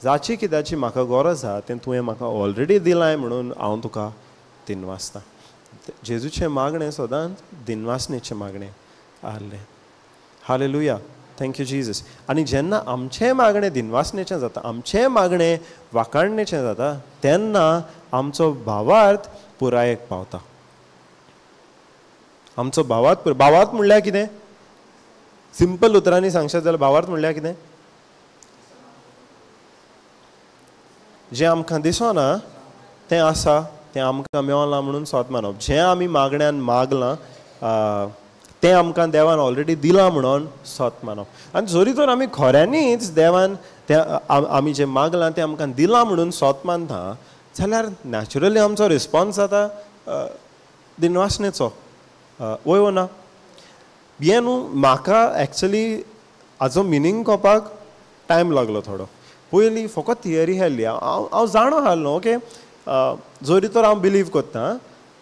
जाची कित्याची म्हाका गरज आहा तें तुवें म्हाका ऑलरेडी दिलां म्हणून हांव तुका दिनवासता. जेजूचें मागणें सदांच दिनवासणेचें मागणें आहलें. Hallelujah, thank you Jesus. आनी जेन्ना आमचें मागणें दिनवासणेचें जाता, आमचें मागणें वाखाणणेचें जाता, तेन्ना आमचो भावार्थ पुरायेक पावता. आमचो भावार्थ, भावार्थ म्हणल्यार कितें? सिंपल उतरांनी सांगशात जाल्यार भावार्थ म्हणल्यार कितें? जें आमकां दिसना तें आसा, तें आमकां मेवलां म्हणून सोद मानप. जें आमी मागण्यान मागलां तें आमकां देवान ऑलरेडी दिलां म्हणून सत मानप. आनी जरी तर आमी खऱ्यांनीच देवान तें आमी जें मागलां तें आमकां दिलां म्हणून सत मानता जाल्यार नॅचरली आमचो रिस्पोन्स जाता दिनवासणेचो. वय वो ना? हें न्हू म्हाका एक्चुली हाजो मिनींग कळपाक टायम लागलो थोडो. पयलीं फकत थियरी आसली, हांव हांव जाणो आसलो ओके, जरी तर हांव बिलीव करता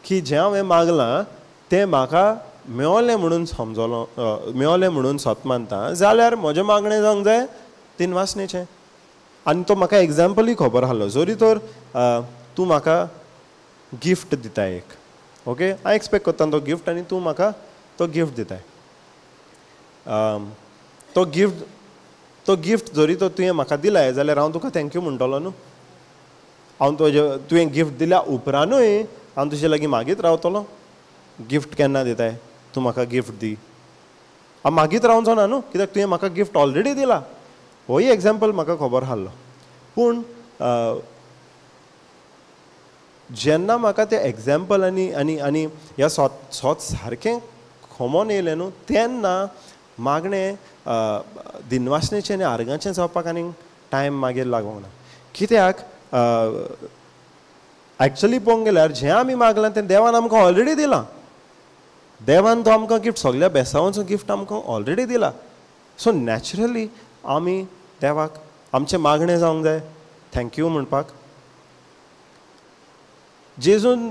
की जें हांवें मागलां तें म्हाका मेवलें म्हणून समजलो, मेवलें म्हणून सत मानता जाल्यार म्हजें मागणें जावंक जाय दिनवासणेचें. आनी तो म्हाका एग्जाम्पलूय खबर आसलो. जरी तर तूं म्हाका गिफ्ट दिता एक, ओके, हांव एक्सपेक्ट करता तो गिफ्ट आनी तूं म्हाका तो गिफ्ट दिताय. तो गिफ्ट जरी तो तुवें म्हाका दिलाय जाल्यार हांव तुका thank you म्हणटलो न्हू. हांव तुवें गिफ्ट दिल्या उपरांतूय हांव तुजे लागीं मागीत रावतलो, गिफ्ट केन्ना दिताय, तूं म्हाका गिफ्ट दी. हांव मागीत रावचो ना न्हू, कित्याक तुवें म्हाका गिफ्ट ऑलरेडी दिला. होय एग्जाम्पल म्हाका खबर आहलो. पूण जेन्ना म्हाका तें एग्जाम्पल आनी आनी आनी ह्या सोत सारकें खोमोन येयलें न्हू, तेन्ना मागणें दिनवासनेचें आनी आर्गाचें जावपाक आनी टायम मागीर लागूंक ना. कित्याक एक्चुअली पळोवंक गेल्यार जें आमी मागलां तें देवान आमकां ऑलरेडी दिलां. देवान तो आमकां गिफ्ट, सगल्या बेसांवाचो गिफ्ट आमकां ऑलरेडी दिला. सो नॅचरली आमी देवाक आमचें मागणें जावंक जाय thank you म्हणपाक. जेजून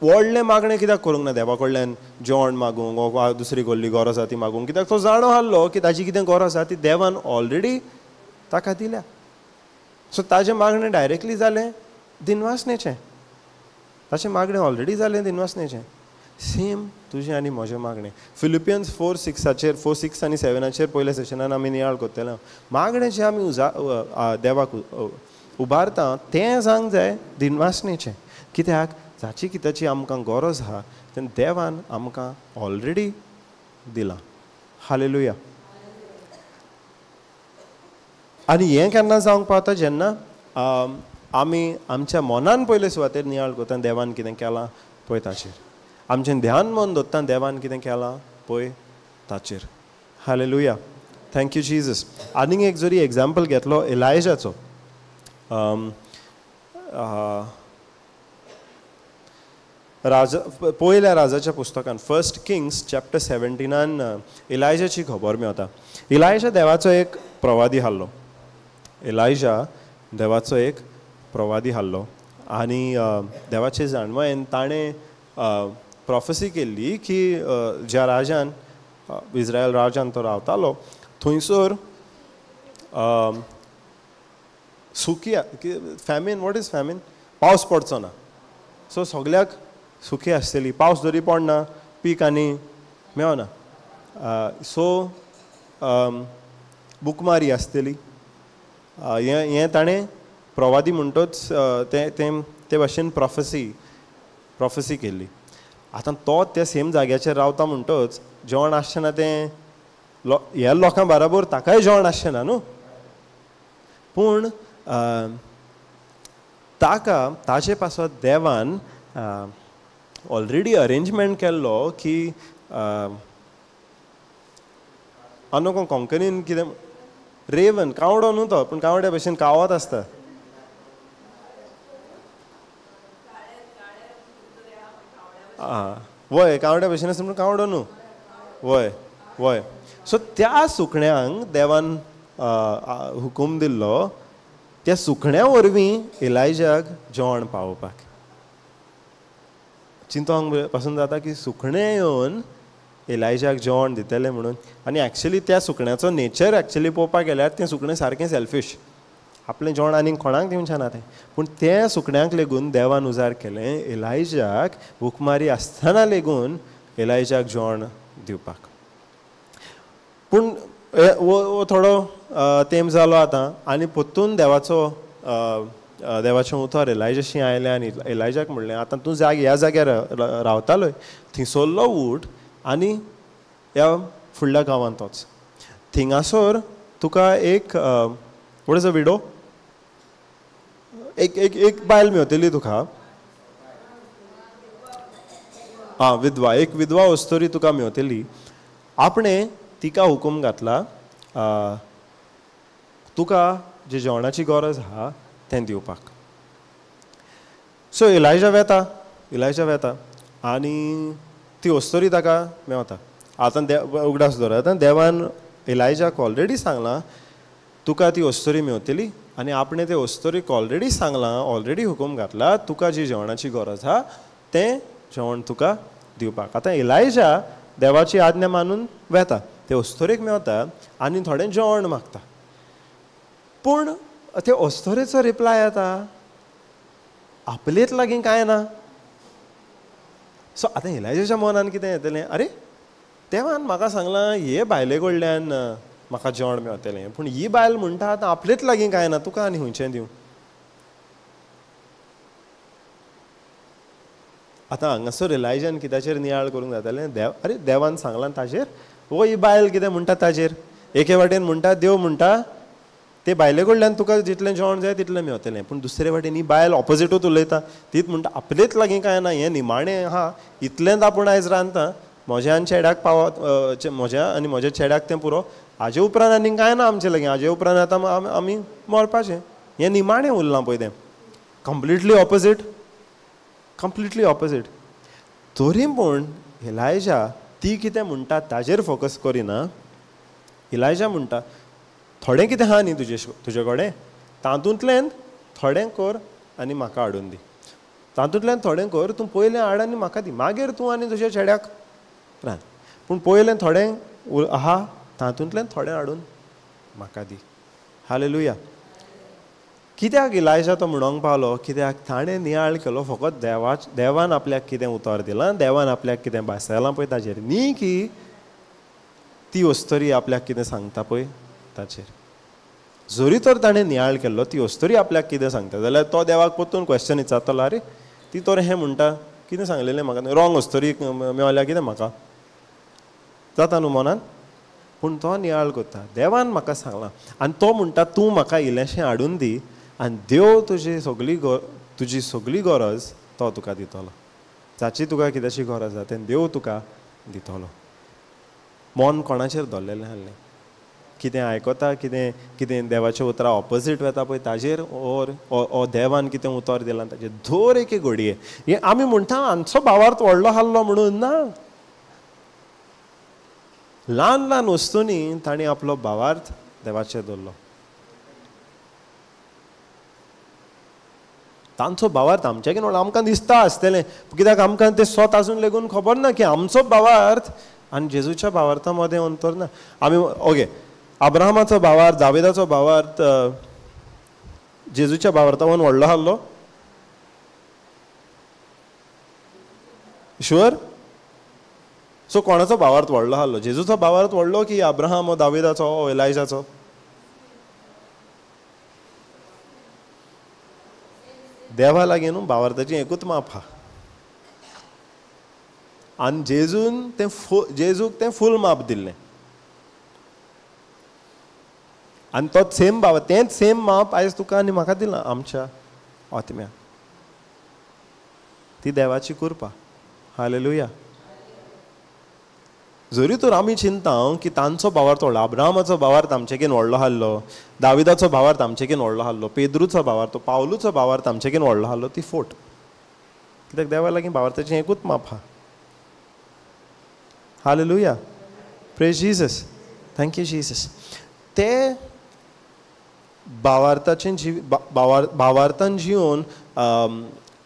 व्हडलें मागणें कित्याक करूंक ना देवा कडल्यान, जेवण मागूंक वा दुसरी कसली गरज आसा ती मागूंक, कित्याक तो जाणो आहलो की ताजी कितें गरज आसा ती देवान ऑलरेडी ताका दिल्या. सो ताजें मागणें डायरेक्टली जालें दिनवासनेचें, ताचें मागणें ऑलरेडी जालें दिनवासनेचें. सेम तुजें आनी म्हजें मागणें. फिलिपियन्स 4:6 4:6 आनी 7 पयल्या सेशनान आमी नियाळ करतले. मागणें जें आमी देवाक उबारता तें जावंक जाय दिनवासनेचें, कित्याक जाची कित्याची आमकां गरज आहा तें देवान आमकां ऑलरेडी दिलां. हालेलुया. आनी हें केन्ना जावंक पावता, जेन्ना आमी आमच्या मनान पयले सुवातेर नियाळ करता देवान कितें केलां पळय ताचेर, आमचें ध्यान मन दवरता देवान कितें केलां पळय ताचेर. हालेलुया. Thank you Jesus. आनीक एक जरी एग्जाम्पल घेतलो एलायजाचो, राजा पयल्या राजाच्या पुस्तकान 1 Kings chapter 17 इलायजाची खबर मेवता. इलायजा देवाचो एक प्रवादी आहलो. इलायजा देवाचो एक प्रवादी आहलो आनी देवाचे जाणवयेन ताणें प्रोफेसी केल्ली की ज्या राजान इज्रायल राजान तो रावतालो थंयसर सुकी फॅमीन, what is famine, पावस पडचो ना, सो सगल्याक सुकी आसतली, पावस जरी पडना पीक आनी मेवना, सो बुकमारी आसतली. हें हें ताणें प्रवादी म्हणटच तें तें ते भाशेन प्रोफेसी केल्ली. आतां तो त्या सेम जाग्याचेर रावता म्हणटच जेवण आसचें ना तें ह्या लोकां बराबर ताकाय जेवण आसचें ना न्हू, पूण ताका ताजे पासत देवान ऑलरेडी अरेंजमेंट केल्लो की आनो कोंकणीन कितें रेवन कावडो न्हू तो, पूण कावड्या भशेन कावत आसता. आं वय, कावड्या भशेन आसता पूण कावडो न्हू, वय वय. सो त्या सुकण्यांक देवान हुकूम दिल्लो त्या सुकण्या वरवीं एलायजाक जेवण पावोवपाक. चिंतोंक पासून जाता की सुकणें येवन एलायजाक जेवण दितलें म्हणून. आनी एक्चुअली त्या सुकण्याचो नेचर एक्चुअली पळोवपाक गेल्यार तें सुकणें सारकें सेल्फीश, आपलें जेवण आनीक कोणाक दिवचें ना तें. पूण त्या सुकण्याक लेगून देवान उजार केलें एलायजाक भुकमारी आसतना लेगून एलायजाक जेवण दिवपाक. पूण वो थोडो तेंप जालो आतां आनी परतून देवाचो देवाचें उतर एलायजाशी आयलें आनी एलायजाक म्हणलें आतां तूं ह्या जाग्यार रावतालोय थिंगसरलो उठ आनी ह्या फुडल्या गांवांत वच, थिंगासर तुका एक what is a widow, एक एक एक बायल मेवतली तुका, आं विधवा, एक विधवा अस्तुरी तुका मेवतली. आपणें तिका हुकूम घातला तुका जे जेवणाची गरज आहा तें दिवपाक. सो एलायजा वेता, एलायजा वेता आनी ती अस्तुरी ताका मेवता. आतां उगडास दवर, आतां देवान एलायजाक ऑलरेडी सांगलां तुका ती अस्तुरी मेवतली आनी आपणें ते अस्तुरीक ऑलरेडी सांगलां, ऑलरेडी हुकूम घातला तुका जी जेवणाची गरज आहा तें जेवण तुका दिवपाक. आतां एलायजा देवाची आज्ञा मानून वेता, ते अस्तुरेक मेवता आनी थोडें जेवण मागता. पूण ते अस्तुरेचो रिप्लाय येता आपलेच लागीं कांय ना, सो आतां इलायजाच्या मनान कितें येतलें, अरे देवान म्हाका सांगलां हे बायले कडल्यान म्हाका जेवण मेळटलें, पूण ही बायल म्हणटा आतां आपलेच लागीं कांय ना, तुका आनी खंयचें दिवं. आतां हांगासर इलायजान कित्याचेर नियाळ करूंक जातालें, देव अरे देवान सांगलां ताजेर, वो ही बायल कितें म्हणटा ताजेर. एके वाटेन म्हणटा देव म्हणटा ते बायले कडल्यान तुका जितलें जेवण जाय तितलें मेळटलें, पूण दुसरे वाटेन ही बायल ऑपोजिटूच उलयता, तीच म्हणटा आपलेच लागीं कांय ना, हें निमाणें आहा इतलेंच आपूण आयज रांदता, म्हज्या आनी चेड्याक पावत, म्हज्या आनी म्हज्या चेड्याक तें पुरो, हाजे उपरांत आनी कांय ना आमचे लागीं, हाजे उपरांत आतां आमी मरपाचें, हें निमाणें उरलां पळय तें. Completely opposite, completely opposite. तरी पूण इलायजा ती कितें म्हणटा ताजेर फोकस करिना. इलायजा म्हणटा थोडें कितें आहा न्ही तुजे कडेन, तातूंतल्यान थोडें कर आनी म्हाका हाडून दी, तातूंतल्यान थोडें कर, तूं पयलें हाड आनी म्हाका दी, मागीर तूं आनी तुज्या चेड्याक रांद, पूण पयलें थोडें आहा तातूंतल्यान थोडें हाडून म्हाका दी. हालेलुया. कित्याक इलायजा तो म्हणोंक पावलो, कित्याक ताणें नियाळ केलो फकत देवान आपल्याक कितें उतर दिलां, देवान आपल्याक कितें भासायलां पळय ताजेर, न्ही की ती अस्तरी आपल्याक कितें सांगता पळय ताचेर. जरी तर ताणें नियाळ केल्लो ती अस्तरी आपल्याक कितें सांगता जाल्यार तो देवाक परतून क्वेश्चन विचारतलो, अरे ती तर हें म्हणटा, कितें सांगलेलें म्हाका, रॉंग अस्तरी मेळ्ळ्या कितें म्हाका, जाता न्हू मनान. पूण तो नियाळ करता, देवान म्हाका सांगलां आनी तो म्हणटा तूं म्हाका इल्लेंशें हाडून दी आनी देव तुजी सगळी तुजी सगळी गरज तो तुका दितलो, जाची तुका कित्याची गरज आसा तें देव तुका दितलो. मन कोणाचेर धरलेलें आहलें, कितें आयकता, कितें कितें देवाच्या उतरां ऑपोजीट वता पळय ताजेर, ओर ओ देवान कितें उतर दिलां ताजेर. दर एके घडये हें आमी म्हणटा आमचो भावार्थ व्हडलो आहलो म्हणून ना, ल्हान ल्हान वस्तूंनी तांणी आपलो भावार्थ देवाचेर दवरलो. तांचो भावार्थ आमच्याकीन व्हडलो आमकां दिसता आसतलें, कित्याक आमकां तें स्वत आजून लेगून खबर ना की आमचो भावार्थ आनी जेजूच्या भावार्था मदें अंतर ना. आमी ओके अब्राहमाचो भावार्थ, दाविदाचो भावार्थ जेजूच्या भावार्थावन व्हडलो आहलो, शुअर? सो कोणाचो भावार्थ व्हडलो आहलो, जेजूचो भावार्थ व्हडलो की अब्राहम, दाविदाचो, एलायजाचो? देवा लागीं न्हू भावार्थाची एकूच माप आहा आनी जेजून तें जेजूक तें फूल माप दिल्लें आनी तो सेम भाव, तेंच सेम माप आयज तुका आनी म्हाका दिलां आमच्या आत्म्याक. ती देवाची कृपा. हालेलुया. जरी तर आमी चिंता की तांचो भावार्थ व्हडलो, अब्राहमाचो भावार्थ आमचेकीन व्हडलो आहलो, दाविदाचो भावार्थ आमचेकीन व्हडलो आहलो, पेद्रूचो भावार्थ, पावलूचो भावार्थ आमचेकीन व्हडलो आहलो, ती फोट. कित्याक देवा लागीं भावार्थाचें एकूच माप आहा. Hallelujah. Praise Jesus. Thank you Jesus. ते भावार्थाचें भावार्थान जिवन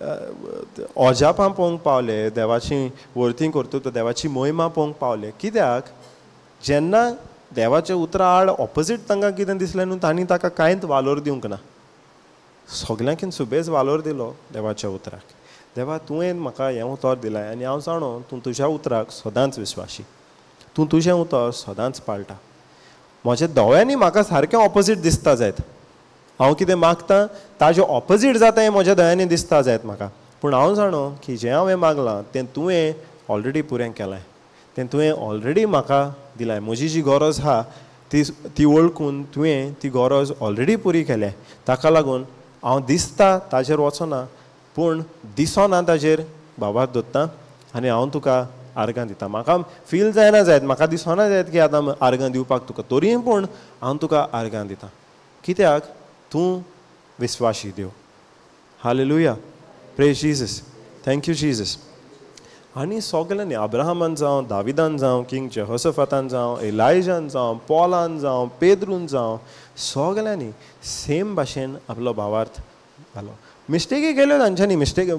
अजापां पळोवंक पावले, देवाची वर्ती कर्तृत्व, देवाची महिमा पळोवंक पावले. कित्याक जेन्ना देवाच्या उतरा आड ऑपोजीट तांकां कितें दिसलें न्हू, तांणी ताका कांयच वालोर दिवंक ना, सगल्यांकीन सुबेज वालोर दिलो देवाच्या उतराक. देवा तुवें म्हाका हें उतर दिलां आनी हांव जाणो तूं तुज्या उतराक सदांच विस्वाशी, तूं तुजें उतर सदांच पाळटा. म्हज्या दोळ्यांनी म्हाका सारकें ऑपोजीट दिसता जायत, हांव कितें मागता ताजें ऑपोजीट जाता हें म्हज्या दोळ्यांनी दिसता जायत म्हाका, पूण हांव जाणो की जें हांवें मागलां तें तुवें ऑलरेडी पुरें केलें, तें तुवें ऑलरेडी म्हाका दिलां. म्हजी जी गरज आहा ती ती वळखून तुवें ती गरज ऑलरेडी पुरी केल्या. ताका लागून हांव दिसता ताजेर वचना, पूण दिसना ताजेर बाबा दोत्ता आनी हांव तुका आर्गां दिता. म्हाका फील जायना जायत, म्हाका दिसना जायत की आतां आर्गां दिवपाक तुका, तरीय पूण हांव तुका आर्गां दिता, कित्याक तूं विस्वाशी देव. Hallelujah. Praise Jesus. Thank you Jesus. आनी सगल्यांनी, अब्राहमान जावं, दाविदान जावं, किंग जेहोसफातान जावं, एलायजान जावं, पॉलान जावं, पेद्रून जावं, सगल्यांनी सेम भाशेन आपलो भावार्थ घालो. मिस्टेकी केल्यो तांच्यांनी, मिस्टेक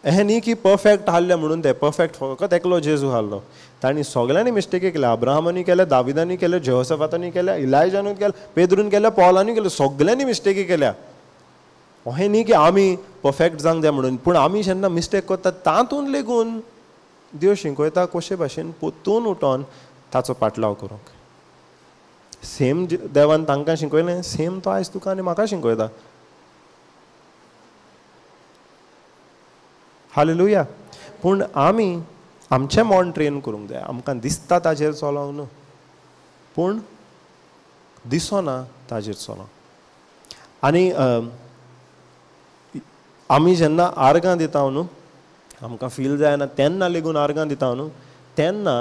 अहें न्ही की परफेक्ट आहले म्हणून ते परफेक्ट फकत एकलो जेजू आहलो. तांणी सगल्यांनी मिस्टेकी केल्या, अब्राहमानूय केल्या, दाविदानूय केल्या, जेहोसफातानूय केल्या, इलायजानूय केल्या, पेद्रून केल्या, पॉलानूय केल्या, सगल्यांनी मिस्टेकी केल्या. अहें न्ही की आमी परफेक्ट जावंक जाय म्हणून, पूण आमी जेन्ना मिस्टेक करता तातूंत लेगून देव शिकयता कशे भाशेन पोत्तून उठोन ताचो पाटलाव करूंक. सेम देवान तांकां शिकयलें, सेम तो आयज तुका आनी म्हाका शिकयता. हालेलुया. पूण आमी आमचें मन ट्रेन करूंक जाय. आमकां दिसता ताजेर चलोवंक न्हू, पूण दिसना ताजेर चलोवंक. आनी आमी जेन्ना आर्गां दिता न्हू, आमकां फील जायना तेन्ना लेगून आर्गां दिता न्हू, तेन्ना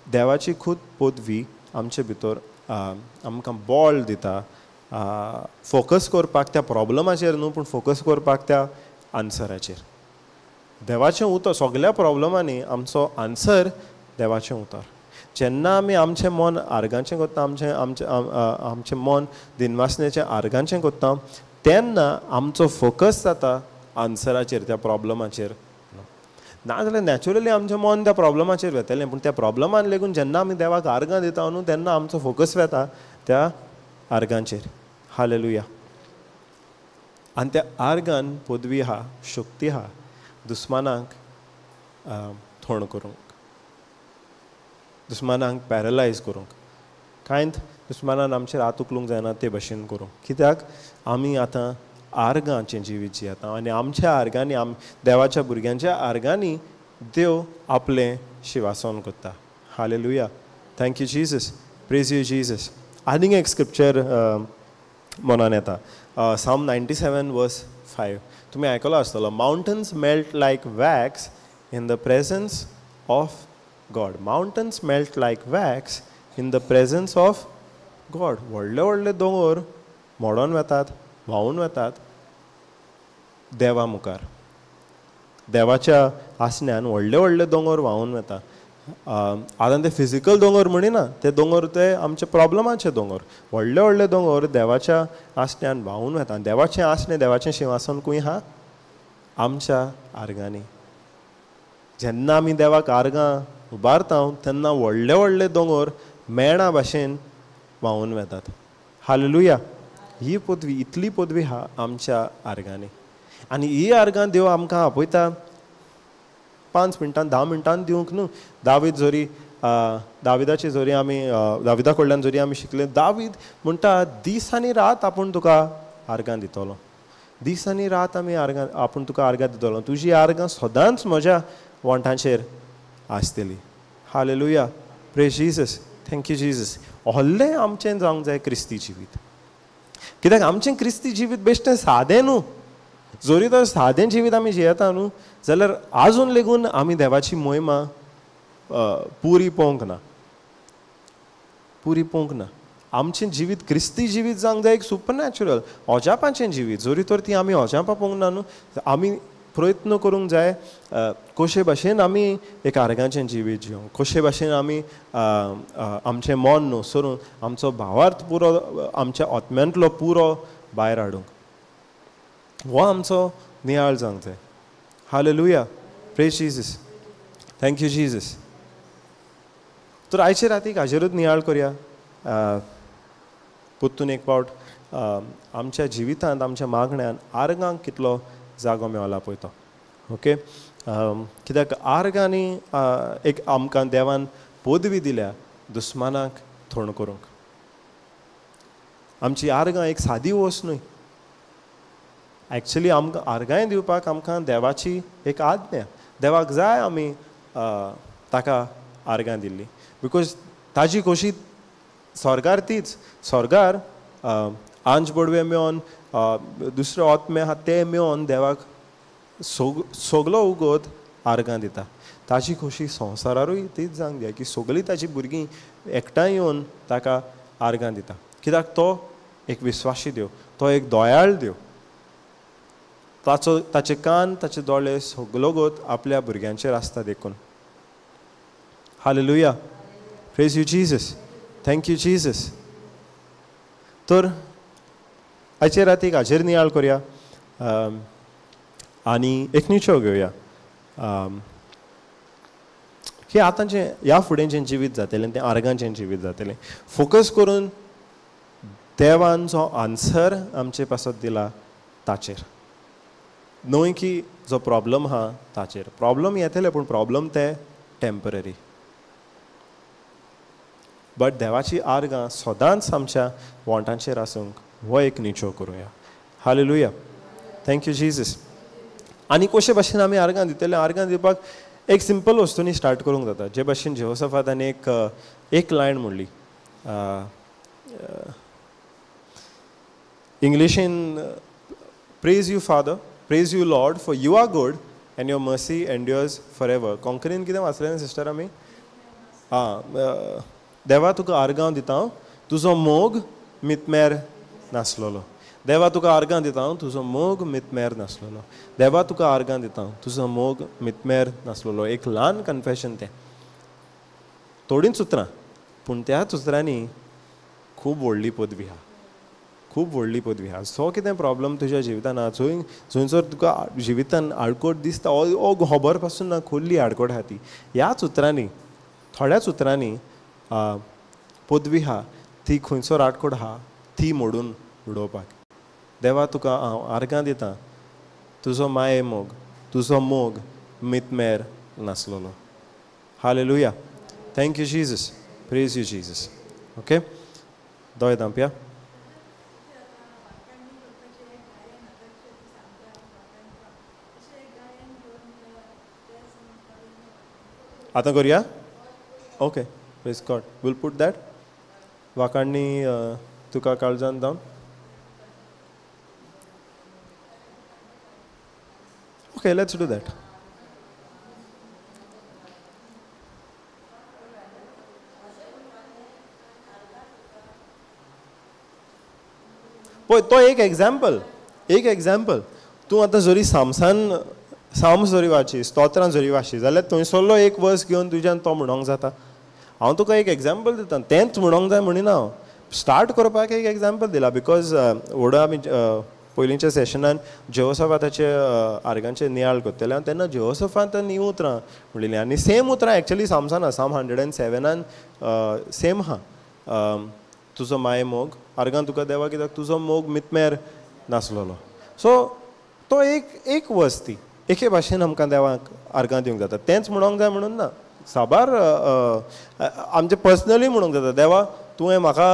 देवाची खूद पदवी आमचे भितर आमकां बळ दिता फोकस करपाक त्या प्रॉब्लमाचेर न्हू, पूण फोकस करपाक त्या आन्सराचेर. देवाचें उतर सगळ्या प्रॉब्लमांनी आमचो आन्सर देवाचें उतर. जेन्ना आमी आमचें मन आर्गांचें करता, आमचें आमचें आमचें मन दिनवासनेचें आर्गांचें करता, तेन्ना आमचो फोकस जाता आन्सराचेर, त्या प्रॉब्लमाचेर. नाजाल्यार नॅचरली आमचें मन त्या प्रॉब्लमाचेर वेतलें, पूण त्या प्रॉब्लमान लेगून जेन्ना आमी देवाक आर्गां दिता न्हू, तेन्ना आमचो फोकस वेता त्या आर्गांचेर. हालेलुया. आनी त्या आर्गान पदवी आहा, शक्ती आहा दुस्मानाक थोण करूंक, दुस्मानाक पॅरलायज करूंक. कांयच दुस्मानान आमचेर हात उखलूंक जायना ते भशेन करूंक. कित्याक आमी आतां आर्गांचें जिवीत जियेता आनी आमच्या आर्गांनी, देवाच्या भुरग्यांच्या आर्गांनी देव आपलें शिवासन करता. Hallelujah. Thank you Jesus. Praise you Jesus. आनीक एक स्क्रिप्चर मनान येता, Psalm 97 verse 5. तुमी आयकलो आसतलो, mountains melt like wax in the presence of God. Mountains melt like wax in the presence of God. व्हडले व्हडले दोंगर मोडोन वेतात, व्हांवून वेतात देवा मुखार. देवाच्या आसण्यान व्हडले व्हडले दोंगर व्हांवून वेता. आतां ते फिजिकल दोंगर म्हणिना, ते दोंगर ते आमचे प्रॉब्लमाचे दोंगर. व्हडले व्हडले दोंगर देवाच्या आसण्यान व्हांवून वेता. देवाचें आसणें, देवाचें शिंवासन खंय आहा? आमच्या आर्गांनी. जेन्ना आमी देवाक आर्गां उबारता तेन्ना व्हडले व्हडले दोंगर मेणा भाशेन व्हांवून वेतात. हालेलुया. ही पदवी, इतली पदवी आहा आमच्या आर्गांनी. आनी ही आर्गां देव आमकां आपयता 5 मिनटां 10 मिनटां दिवंक न्हू. दावीद जरी दाविदाची जरी आमी दाविदा कडल्यान जरी आमी शिकले, दावीद म्हणटा दीस आनी रात आपूण तुका आर्गां दितलो. दीस आनी रात आमी आर्गां, आपूण तुका आर्गां दितलो. तुजी आर्गां सदांच म्हज्या वोंठांचेर आसतली. Hallelujah. Praise Jesus. Thank you Jesus. व्हडलें आमचें जावंक जाय क्रिस्ती जिवीत. कित्याक आमचें क्रिस्ती जिवीत बेश्टें सादें न्हू. जरी तर सादें जिवीत आमी जियेता न्हू, जाल्यार आजून लेगून आमी देवाची मोहिमा पुरी पोवंक ना, पुरी पोवंक ना. आमचें जिवीत क्रिस्ती जिवीत जावंक जाय एक सुपरनॅचरल अजापाचें जिवीत. जरी तर ती आमी अजापां पोवंक ना न्हू, आमी प्रयत्न करूंक जाय कशे भाशेन आमी एक आर्गांचें जिवीत जिवंक, कशे भाशेन आमी आमचें मन न्हू सरून आमचो भावार्थ पुरो, आमच्या आत्म्यांतलो पुरो भायर हाडूंक. हो आमचो नियाळ जावंक जाय. Hallelujah. Praise Jesus. Thank you Jesus. तर आयचे रातीक हाजेरूच नियाळ करया. परतून एक फावट आमच्या जिवितांत, आमच्या मागण्यान आर्गांक कितलो जागो मेवला पळय तो. ओके, कित्याक आर्गांनी एक आमकां देवान पदवी दिल्या दुस्मानाक थोण करूंक. आमची आर्गां एक सादी वस्त न्हय. एक्चुली आमकां आर्गांय दिवपाक आमकां देवाची एक आज्ञा, देवाक जाय आमी ताका आर्गां दिल्ली. Because ताजी खोशी स्वर्गार तीच. स्वर्गार आंज बडवे मेळोन, दुसरे आत्मे आहा ते मेळोन देवाक सगलो उगोत आर्गां दिता. ताजी खोशी संवसारारूय तीच जावंक जाय की सगळीं ताजी भुरगीं एकठांय येवन ताका आर्गां दिता. कित्याक तो एक विस्वाशी देव, तो एक दयाळ देव. ताचो, ताचे कान, ताचे दोळे सगलो गोत आपल्या भुरग्यांचेर आसता देखून. Hallelujah. Praise you Jesus. Thank you Jesus. तर आयचे रातीक हाजेर नियाळ करया आनी एक निचो घेवया की आतांचें ह्या फुडें जें जिवीत जातलें तें आर्गांचें जिवीत जातलें. फोकस करून देवान जो आन्सर आमचे पासत दिला ताचेर. न्हय की जो प्रॉब्लम आहा ताचेर. प्रॉब्लम येतले पूण प्रॉब्लम ते टेम्पररी, बट देवाची आर्गां सदांच आमच्या वोंटांचेर आसूंक हो एक निचो करुया. Hallelujah, thank you Jesus. आनी कशे भाशेन आमी आर्गां दितले? आर्गां दिवपाक एक सिंपल वस्तूंनी स्टार्ट करूंक जाता. जे भाशेन जेहोसफातान एक एक लायन म्हणली, इंग्लिशीन, praise you father, praise you lord, for you are good and your mercy endures for ever. कोंकणीन कितें वाचलें सिस्टर आमी? आं, देवा तुका आर्गां दिता, तुजो मोग मितमेर नासलेलो. देवा तुका आर्गां दिता, तुजो मोग मितमेर नासलेलो. देवा तुका आर्गां दिता, तुजो मोग मितमेर नासलेलो. एक ल्हान कन्फेशन तें, थोडींच उतरां, पूण त्याच उतरांनी खूब व्हडली पदवी आहा, खूब व्हडली पदवी आहा. सो कितें प्रॉब्लम तुज्या जिवितान आहा, जंय जंयसर तुका जिवितान आडकोट दिसता, ओ खबर पासून ना, खोल्ली आडकोट आहा ती, ह्याच उतरांनी, थोड्याच उतरांनी पदवी आहा ती खंयसर आडकोट आहा ती मोडून उडोवपाक. देवा तुका हांव आर्गां दिता, तुजो माये मोग, तुजो मोग मितमेर नासलेलो. Hallelujah, thank you Jesus, praise you Jesus. Okay, दोय दांपया. आतां करुया? Okay, praise God. Will put that वाकांनी तुका काळजान down. Okay, let's do that. पळय, तो एक एग्जाम्पल, एक एग्जाम्पल. तूं आतां जरी सामसान साम्स जरी वाची, स्तोत्रां जरी वाची, जाल्यार थंयसरलो एक वर्स घेवन तुज्यान तो म्हणोंक जाता. हांव तुका एक एग्जाम्पल दिता, तेंच म्हणोंक जाय म्हणिना हांव. स्टार्ट करपाक एक एग्जाम्पल दिला, because व्हडा आमी पयलींच्या सेशनान जेहोसफाताचे आर्गांचे नियाळ करतले आनी तेन्ना जेहोसफातान हीं उतरां म्हणिल्लीं आनी सेम उतरां एक्चुअली सामसान आहा, साम 107 सेम आहा. तुजो माये मोग आर्गां तुका देवा, कित्याक तुजो मोग मितमेर नासलेलो. सो तो एक एक वर्स ती एके भाशेन आमकां देवाक आर्गां दिवंक जाता. तेंच म्हणोंक जाय म्हणून ना, साबार आमचें पर्सनली म्हणूंक जाता, देवा तुवें म्हाका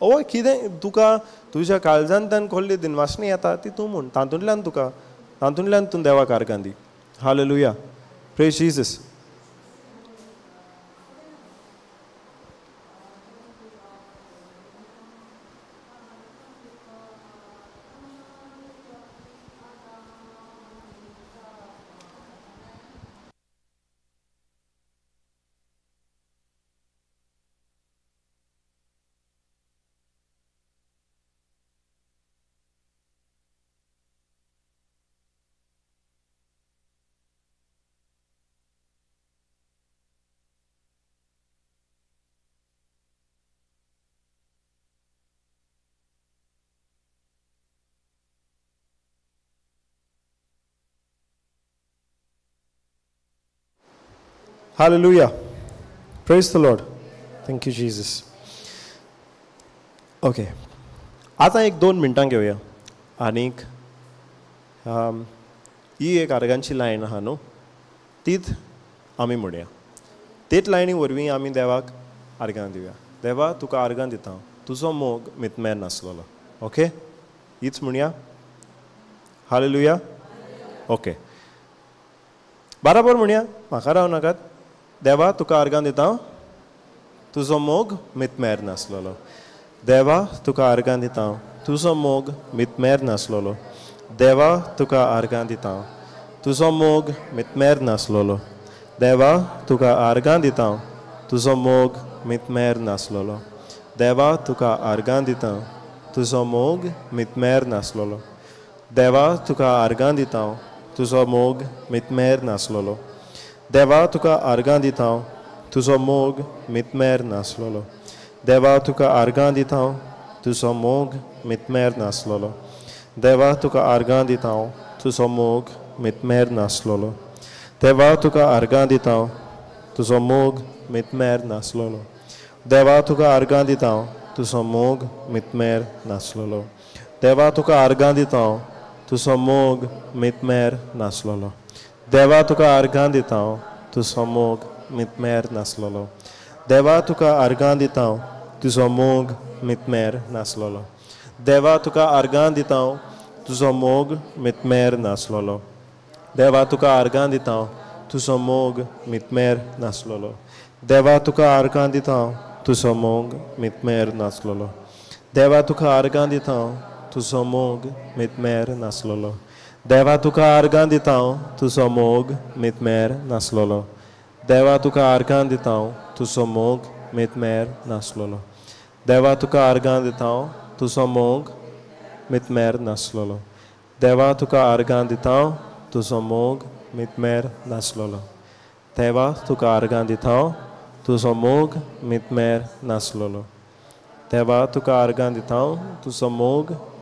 हय कितें तुका तुज्या काळजांतल्यान खोल्ली दिनवासणी येता ती तूं म्हूण, तातूंतल्यान तुका, तातूंतल्यान तूं देवाक आर्गां दी. Hallelujah, praise Jesus. Hallelujah. Praise the Lord. Thank you, Jesus. Okay. आतां एक 2 मिनटां घेवया आनीक ही एक आर्गांची लायन आहा न्हू, तीच आमी म्हणया. तेच लायनी वरवीं आमी देवाक आर्गां दिवया. देवा तुका आर्गां दिता, तुजो मोग मितमेर नासलेलो. ओके, हीच म्हणया. हालेलुया. ओके, बराबर म्हणया, म्हाका राव नाकात. देवा तुका आर्गां दिता, तुजो मोग मितमेर नासलेलो. देवा तुका आर्गां दिता, तुजो मोग मितमेर नासलेलो. देवा तुका आर्गां दिता, तुजो मोग मितमेर नासलेलो. देवा तुका आर्गां दिता, तुजो मोग मितमेर नासलेलो. देवा तुका आर्गां दिता, तुजो मोग मितमेर नासलेलो. देवा तुका आर्गां दिता, तुजो मोग मितमेर नासलेलो. देवा तुका आर्गां दिता, तुजो मोग मितमेर नासलेलो. देवा तुका आर्गां दिता, तुजो मोग मितमेर नासलेलो. देवा तुका आर्गां दिता, तुजो मोग मितमेर नासलेलो. देवा तुका आर्गां दिता, तुजो मोग मितमेर नासलेलो. देवा तुका आर्गां दिता, तुजो मोग मितमेर नासलेलो. देवा तुका आर्गां दिता, तुजो मोग मितमेर नासलेलो. देवा तुका आर्गां दिता, तुजो मोग मितमेर नासलेलो. देवा तुका आर्गां दिता, तुजो मोग मितमेर नासलेलो. देवा तुका आर्गां दिता, तुजो मोग मितमेर नासलेलो. देवा तुका आर्गां दिता, तुजो मोग मितमेर नासलेलो. देवा तुका आर्गां दिता, तुजो मोग मितमेर नासलेलो. देवा तुका आर्गां दिता, तुजो मोग मितमेर नासलेलो. देवा तुका आर्गां दिता, तुजो मोग मितमेर नासलेलो. देवा तुका आर्गां दिता, तुजो मोग मितमेर नासलेलो. देवा तुका आर्गां दिता, तुजो मोग मितमेर नासलेलो. देवा तुका आर्गां दिता, तुजो मोग मितमेर नासलेलो. देवा तुका आर्गां दिता, तुजो मोग मितमेर नासलेलो. देवा तुका आर्गां दिता, तुजो मोग